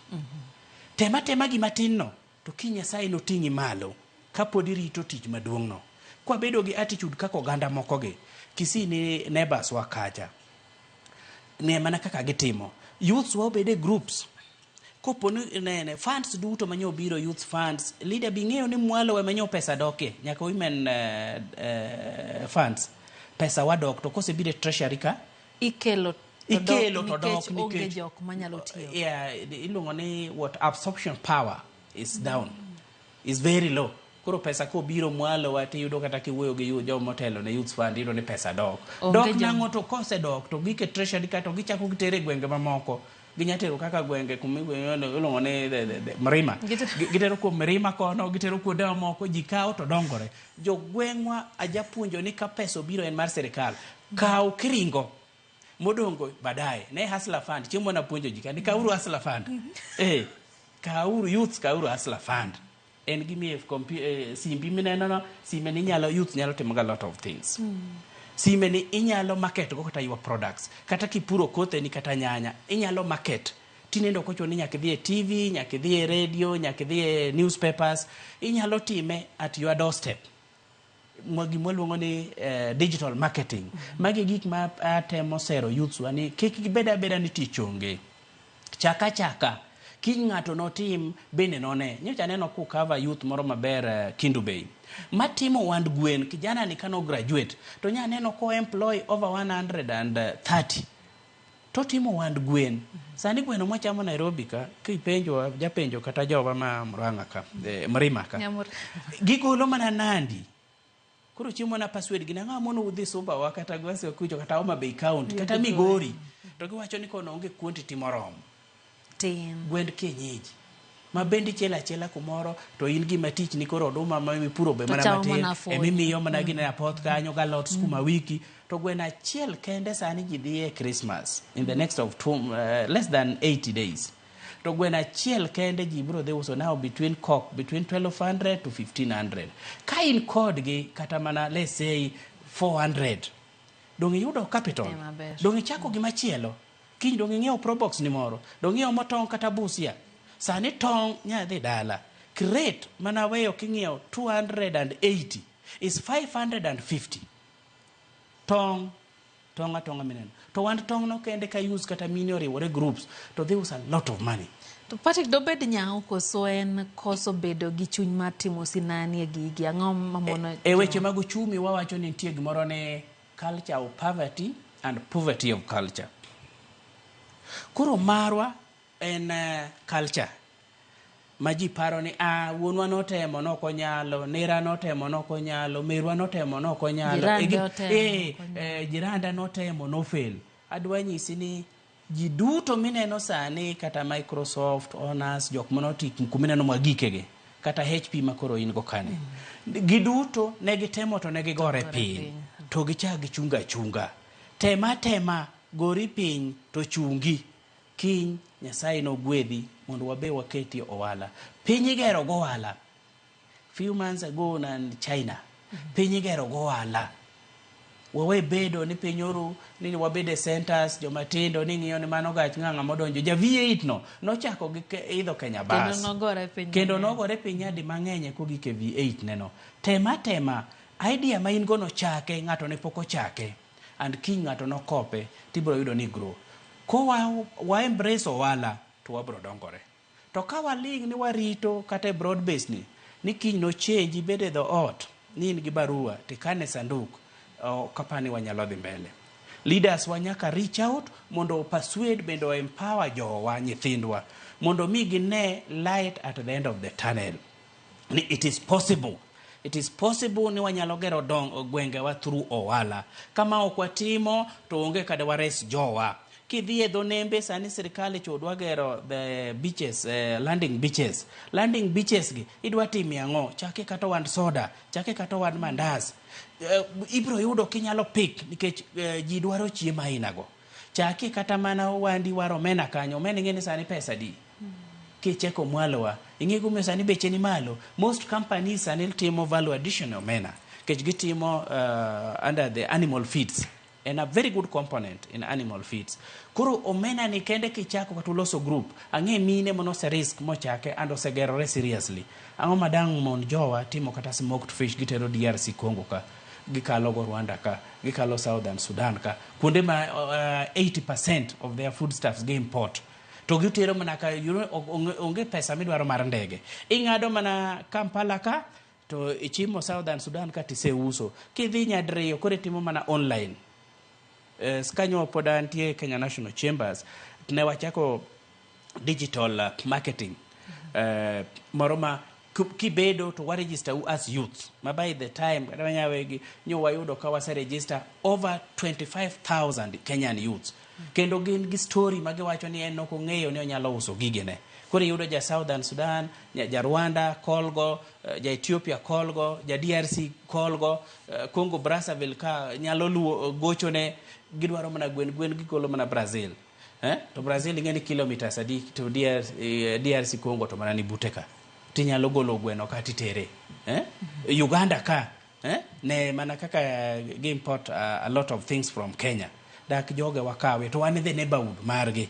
tema tema gima tin no to kiny Nyasaye noting'i malo kapod irito tich maduong' no kwabedo gi attitude kaka oganda moko gi Kisii ni neighbors wa kacha ne mana kaka gitimo youths wa obed e groups kopo ni nene funds duto manyo biro youth funds leader bi ng'eyo ni mwalo ema nyo pesa dokie nyaka women funds pesa wadok to kosebiro e treasury ka Ikelo to dok Ikelo to dok nikech onge jok manyalo tiyo. Yeah, iluongo ni what absorption power is down is very low koro pesa kobiro mwalo wa tiyudo kata kiwuoyo gi joma motelo ne youth fund iyudo ni pesa dok Onge dok nang'o to kosedok to gike treasury ka to gichako gitere e gwenge mamoko ginya tero kaka gwenge kuma iluongo ni Mrima gitero kuom Mrima kono gitero kuonde mamoko ji kawo to dongore jogweng'wa ajapuonjo ni ka pesa obiro en mar sirikal kaw kiringo modongo baadaye ne hustler fund chieng' mane apuonjo ji ka ni kawuru hustler fund kawuru youths kawuru hustler fund en gimiye simbi mineno no sime ni inyalo youth nyalo timo ga lot of things sime ni inyalo market go kata your products kata kipuro kotheni kata nyanya inyalo market tinende ok ochuno ni nyaka idhi e TV nyaka idhi e radio nyaka idhi e newspapers inyalo time at your doorstep gima waluongo ni digital marketing magi gik ma atemo sero youths wa ni kik gibed abeda ni tich onge chaka chaka kiny ng'ato notim bende none nyocha aneno kukava youth moro maber Kindu Bay matimo wand gwen kijana ni kano graduate to nya neno ko employ over 130 totimo wand gwen sani gweno mwachamo Nairobi ka kipenjo japenjo kata jowa ma Murang'a ka Mrima ka gigolo mana Nandi koro chiemo na persuade gi nang'o mono udhi Sumba wa kata Gwasi kucho kata Homa Bay County kata Migori to giwacho ni kono onge quantity moromo tin gwend kienyeji ma bende ichielo achiela kumoro to in gima tich ni koro oduma ma mipuro be mana matin emimiyo mana gine apoth kanyo galot skuma wiki to gweno achiel kende sani ji dhi e Christmas in the next of less than 80 days to gweno achiel kende ji biro dhi uso now between cock between 1200 to 1500 ka in kodgi kata mana let's say 400 dong' iyudo capital dong' ichako gimachielo kiny dong' ing'iewo probox ni moro dong' iomo tong' kata busia sani tong' nya dhi dala crate mana weyo king'iewo 280 is 550 tong' Tong' atong'a mineno. To wand tong' no kende ka use kata mine oriwore groups to dhi uso a lot of money. To Patrick, dobed nyawo koso en koso bedo gi chuny mar timo sinani e gigi? Ang'o mamono? E weche mag uchumi wawacho ni nitie gimoro ni culture of poverty and poverty of culture. Koro marwa en culture ma ji paro ni ah, wuonwa notemo nok onyalo, nera notemo nok onyalo, merwa notemo nok onyalo, Jiranda otemo, ok jiranda notemo nofail. Adwa nyisi ni ji duto mineno sani kata Microsoft, Honors, jok manoti kumineno magikegi kata HP makoro in go kani. Giduto ne gitemo to ne gigore piny. To gichak gichunga achunga. Tema tema gori piny to chungi. Kiny Nyasaye nogwedhi mondo wabe waketie ohala. Piny igero go ohala. Few months ago nan China. Piny igero go ohala. Wawe bedo ni piny oru ni wabed e centers jomatindo ni ng'iyo ni mano gach ng'a modonjo. Ja V8 no nochako gi idho Kenya bus. Kendo nogore piny. Kendo nogore piny nyadi mang'eny kogik e V8 neno. Tema tema idea ma in go no chake ng'ato ne pok ochake and kiny ng'ato nokope tibiro yudo ni grow. Ko wa embrace ohala to wabiro dongore. To ka waling' ni warito kata e broad base ni kiny no change ibed e dho ot ni in gi barua tikane sanduk ok apani wanyalo dhi mbele. Leaders wa nyaka reach out mondo persuade bende o empower jowa nyithindwa mondo mi gine light at the end of the tunnel. Ni it is possible. It is possible ni wanyalo gero dong gwengewa through ohala. Kama ok watimo to onge kada wares jowa. Kidhi e dho nembe sani sirikal cho dwa gero the beaches, landing beaches. Landing beaches gi idwa timie ang'o? Chake kata wand soda, chake kata wand mandas. Ibiro yudo kinyalo pick nikech ji dwaro chiemo aina go. Chake kata mana wandi war omena kanyo. Omena ing'e ni sani pesa di? Kicheko mwalowa, ing'e gimomiyo sani beche ni malo. Most companies sani timo value addition e omena. Nikech gitimo under the animal feeds. En a very good component in animal feeds. Koro omena ni kende kichako kata uloso group, ang'e mine manose risk mochake and osegerore seriously. Ang'o madang' mon jowa timo kata smoked fish gitero DRC Congo ka, gikalo go Rwanda ka, gikalo Southern Sudan ka, kuonde ma 80% of their foodstuffs gi import. To gitero mana ka, you know, onge pesa midwaro mar ndege. Ing'ado mana Kampala ka, to ichimo Southern Sudan ka tiseuso. Kidhi nyadiriyo koro itimo mana online. Kanyo pod antie Kenya National Chambers, ne wachako digital marketing. Moro ma kibedo to wa register u as youth. Ma by the time kata wanyawegi nyo wayudo ka wase register over 25,000 Kenyan youths. Kendo gin gi story ma giwacho ni en ok ong'eyo ni onyalo uso gigene. Koro iyudo ja Southern Sudan, ja Rwanda kolgo, ja Ethiopia kolgo, ja DRC kolgo, Congo Brazzaville ka nyalo luwo gochone, gidwaro mana gwen, gwen gigolo mana Brazil. To Brazil ing'e ni kilometers adi to DRC Congo to mana ni bute ka. Tinyalo golo gweno ka titere. Uganda ka, ne mana kaka gi import a lot of things from Kenya. Dak joge wakawe to wan e the neighborhood margi.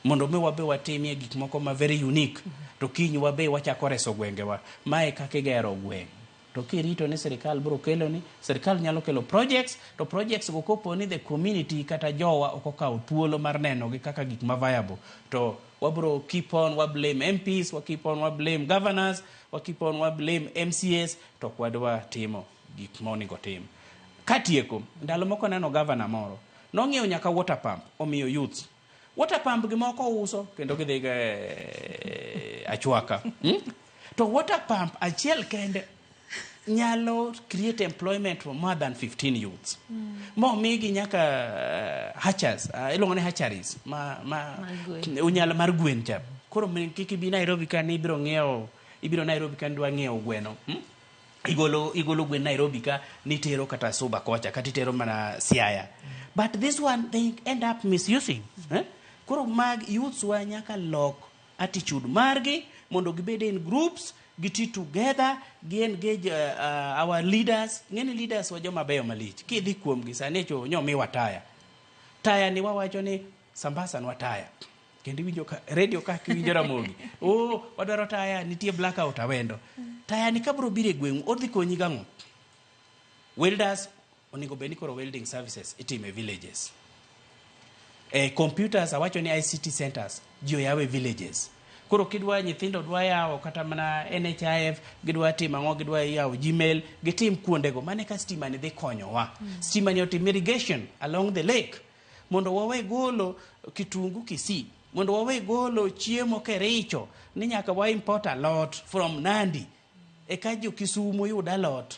Mondo mi wabe watimie gik moko ma very unique to kiny wabe wachako reso gwengewa. Mae kaka igero gweng'. To kirito ni sirikal biro keloni, sirikal nyalo kelo projects, to projects go kopo ni the community kata jowa ok okawo thuolo mar neno gi kaka gik ma viable, to wabro keep on wa blame MPs, wa keep on wa blame governors, wa keep on wa blame MCAs, to ok wadwa timo gik monego tim. Katieko, ndalo moko neno governor moro, nong'iewo nyaka water pump, omiyo youths. Water pump gimoko uso kendo gidhi go e achwaka. To water pump achiel kende nyalo create employment for more than 15 youths. Momigi nyaka hatchers, iluongo ni hatcheries ma unyalo mar gwen cha. Koro kik ibi Nairobi ka ni ibiro ng'iewo, ibiro Nairobi ka nidwa ng'iewo gweno. Igolo gwen Nairobi ka nitero kata Suba kocha kata itero mana Siaya. But this one they end up misusing. Koro mag youths wa nyaka lok attitude margi mondo gibed in groups, giti together, gi engage our leaders. Ng'eni leaders wa joma beyo malich. Kidhi kuomgi sani cho nyomiwa taya. Taya ni wawacho ni Sambasa nwa taya. Kendo iwinjo ka radio ka kiwinjo Ramogi. Oh, wadwaro taya, nitie blackout Awendo. Taya ni kabro biro e gweng'u, odhi konyi gang'o? Welders Onego bed ni koro welding services itimo e villages. Computers awacho ni ICT centers ji oyaw e villages. Koro kidwa nyithindo dwa yawo kata mana NHIF, gidwa timo ang'o, gidwa yawo Gmail, gitim kuondego. Mano eka stima ni dhi konyowa. Stima ni otim irrigation along the lake mondo wawe golo kitungu Kisii, mondo wawe golo chiemo Kericho, ni nyaka wa import alot from Nandi eka jo Kisumu yud alot.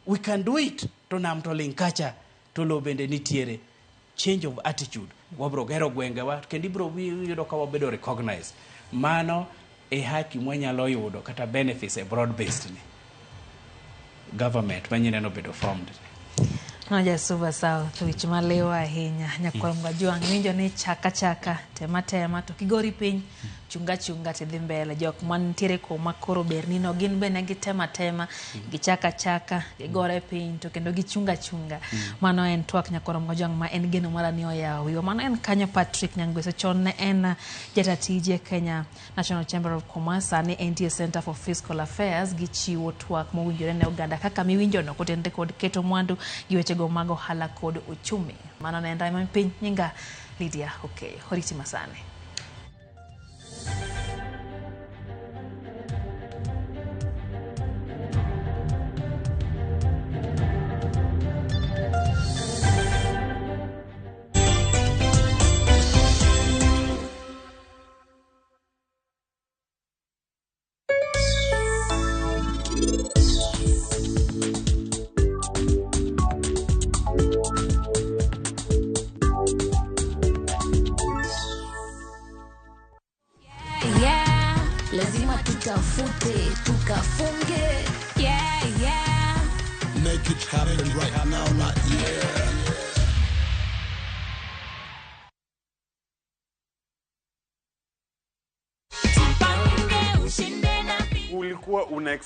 We can do it. To nam to ling kacha, to lowo bende nitiere. Change of attitude, wabro gero gwengewa kendo ibro yudo ka wabedo recognized. Mano e haki mwanyalo yudo kata benefits e broad based ni government manyien obedo formed. No Jasuba South, wich maliw ahinya. Nyakwar Mgajwang' winjo ni chaka chaka, tema tema, to kigori piny, chunga chunga tidhi mbele. Jok mantiere kuma koro berni no gin bende gitema tema, gichaka chaka, gigore piny to kendo gichunga chunga. Mano en twak Nyakwar Mgajwang' ma en geno mara ni oyawo wiwa. Mano en kanyo Patrick Nyangweso, chon ne en jata tije Kenya National Chamber of Commerce, sani entie Center for Fiscal Affairs. Gichiwo twak mowinjore ne oganda kaka miwinjo no kotenore kod keto mwandu gi wechego mag ohala kod uchumi. Mano ne en Raima Piny, nyinga Lydia Okeyo. Oriti masani. Yeah, lazima tutafute tukafunge. Yeah. Make it happen right now, like yeah. Tupange ushinde na Ulikuwa una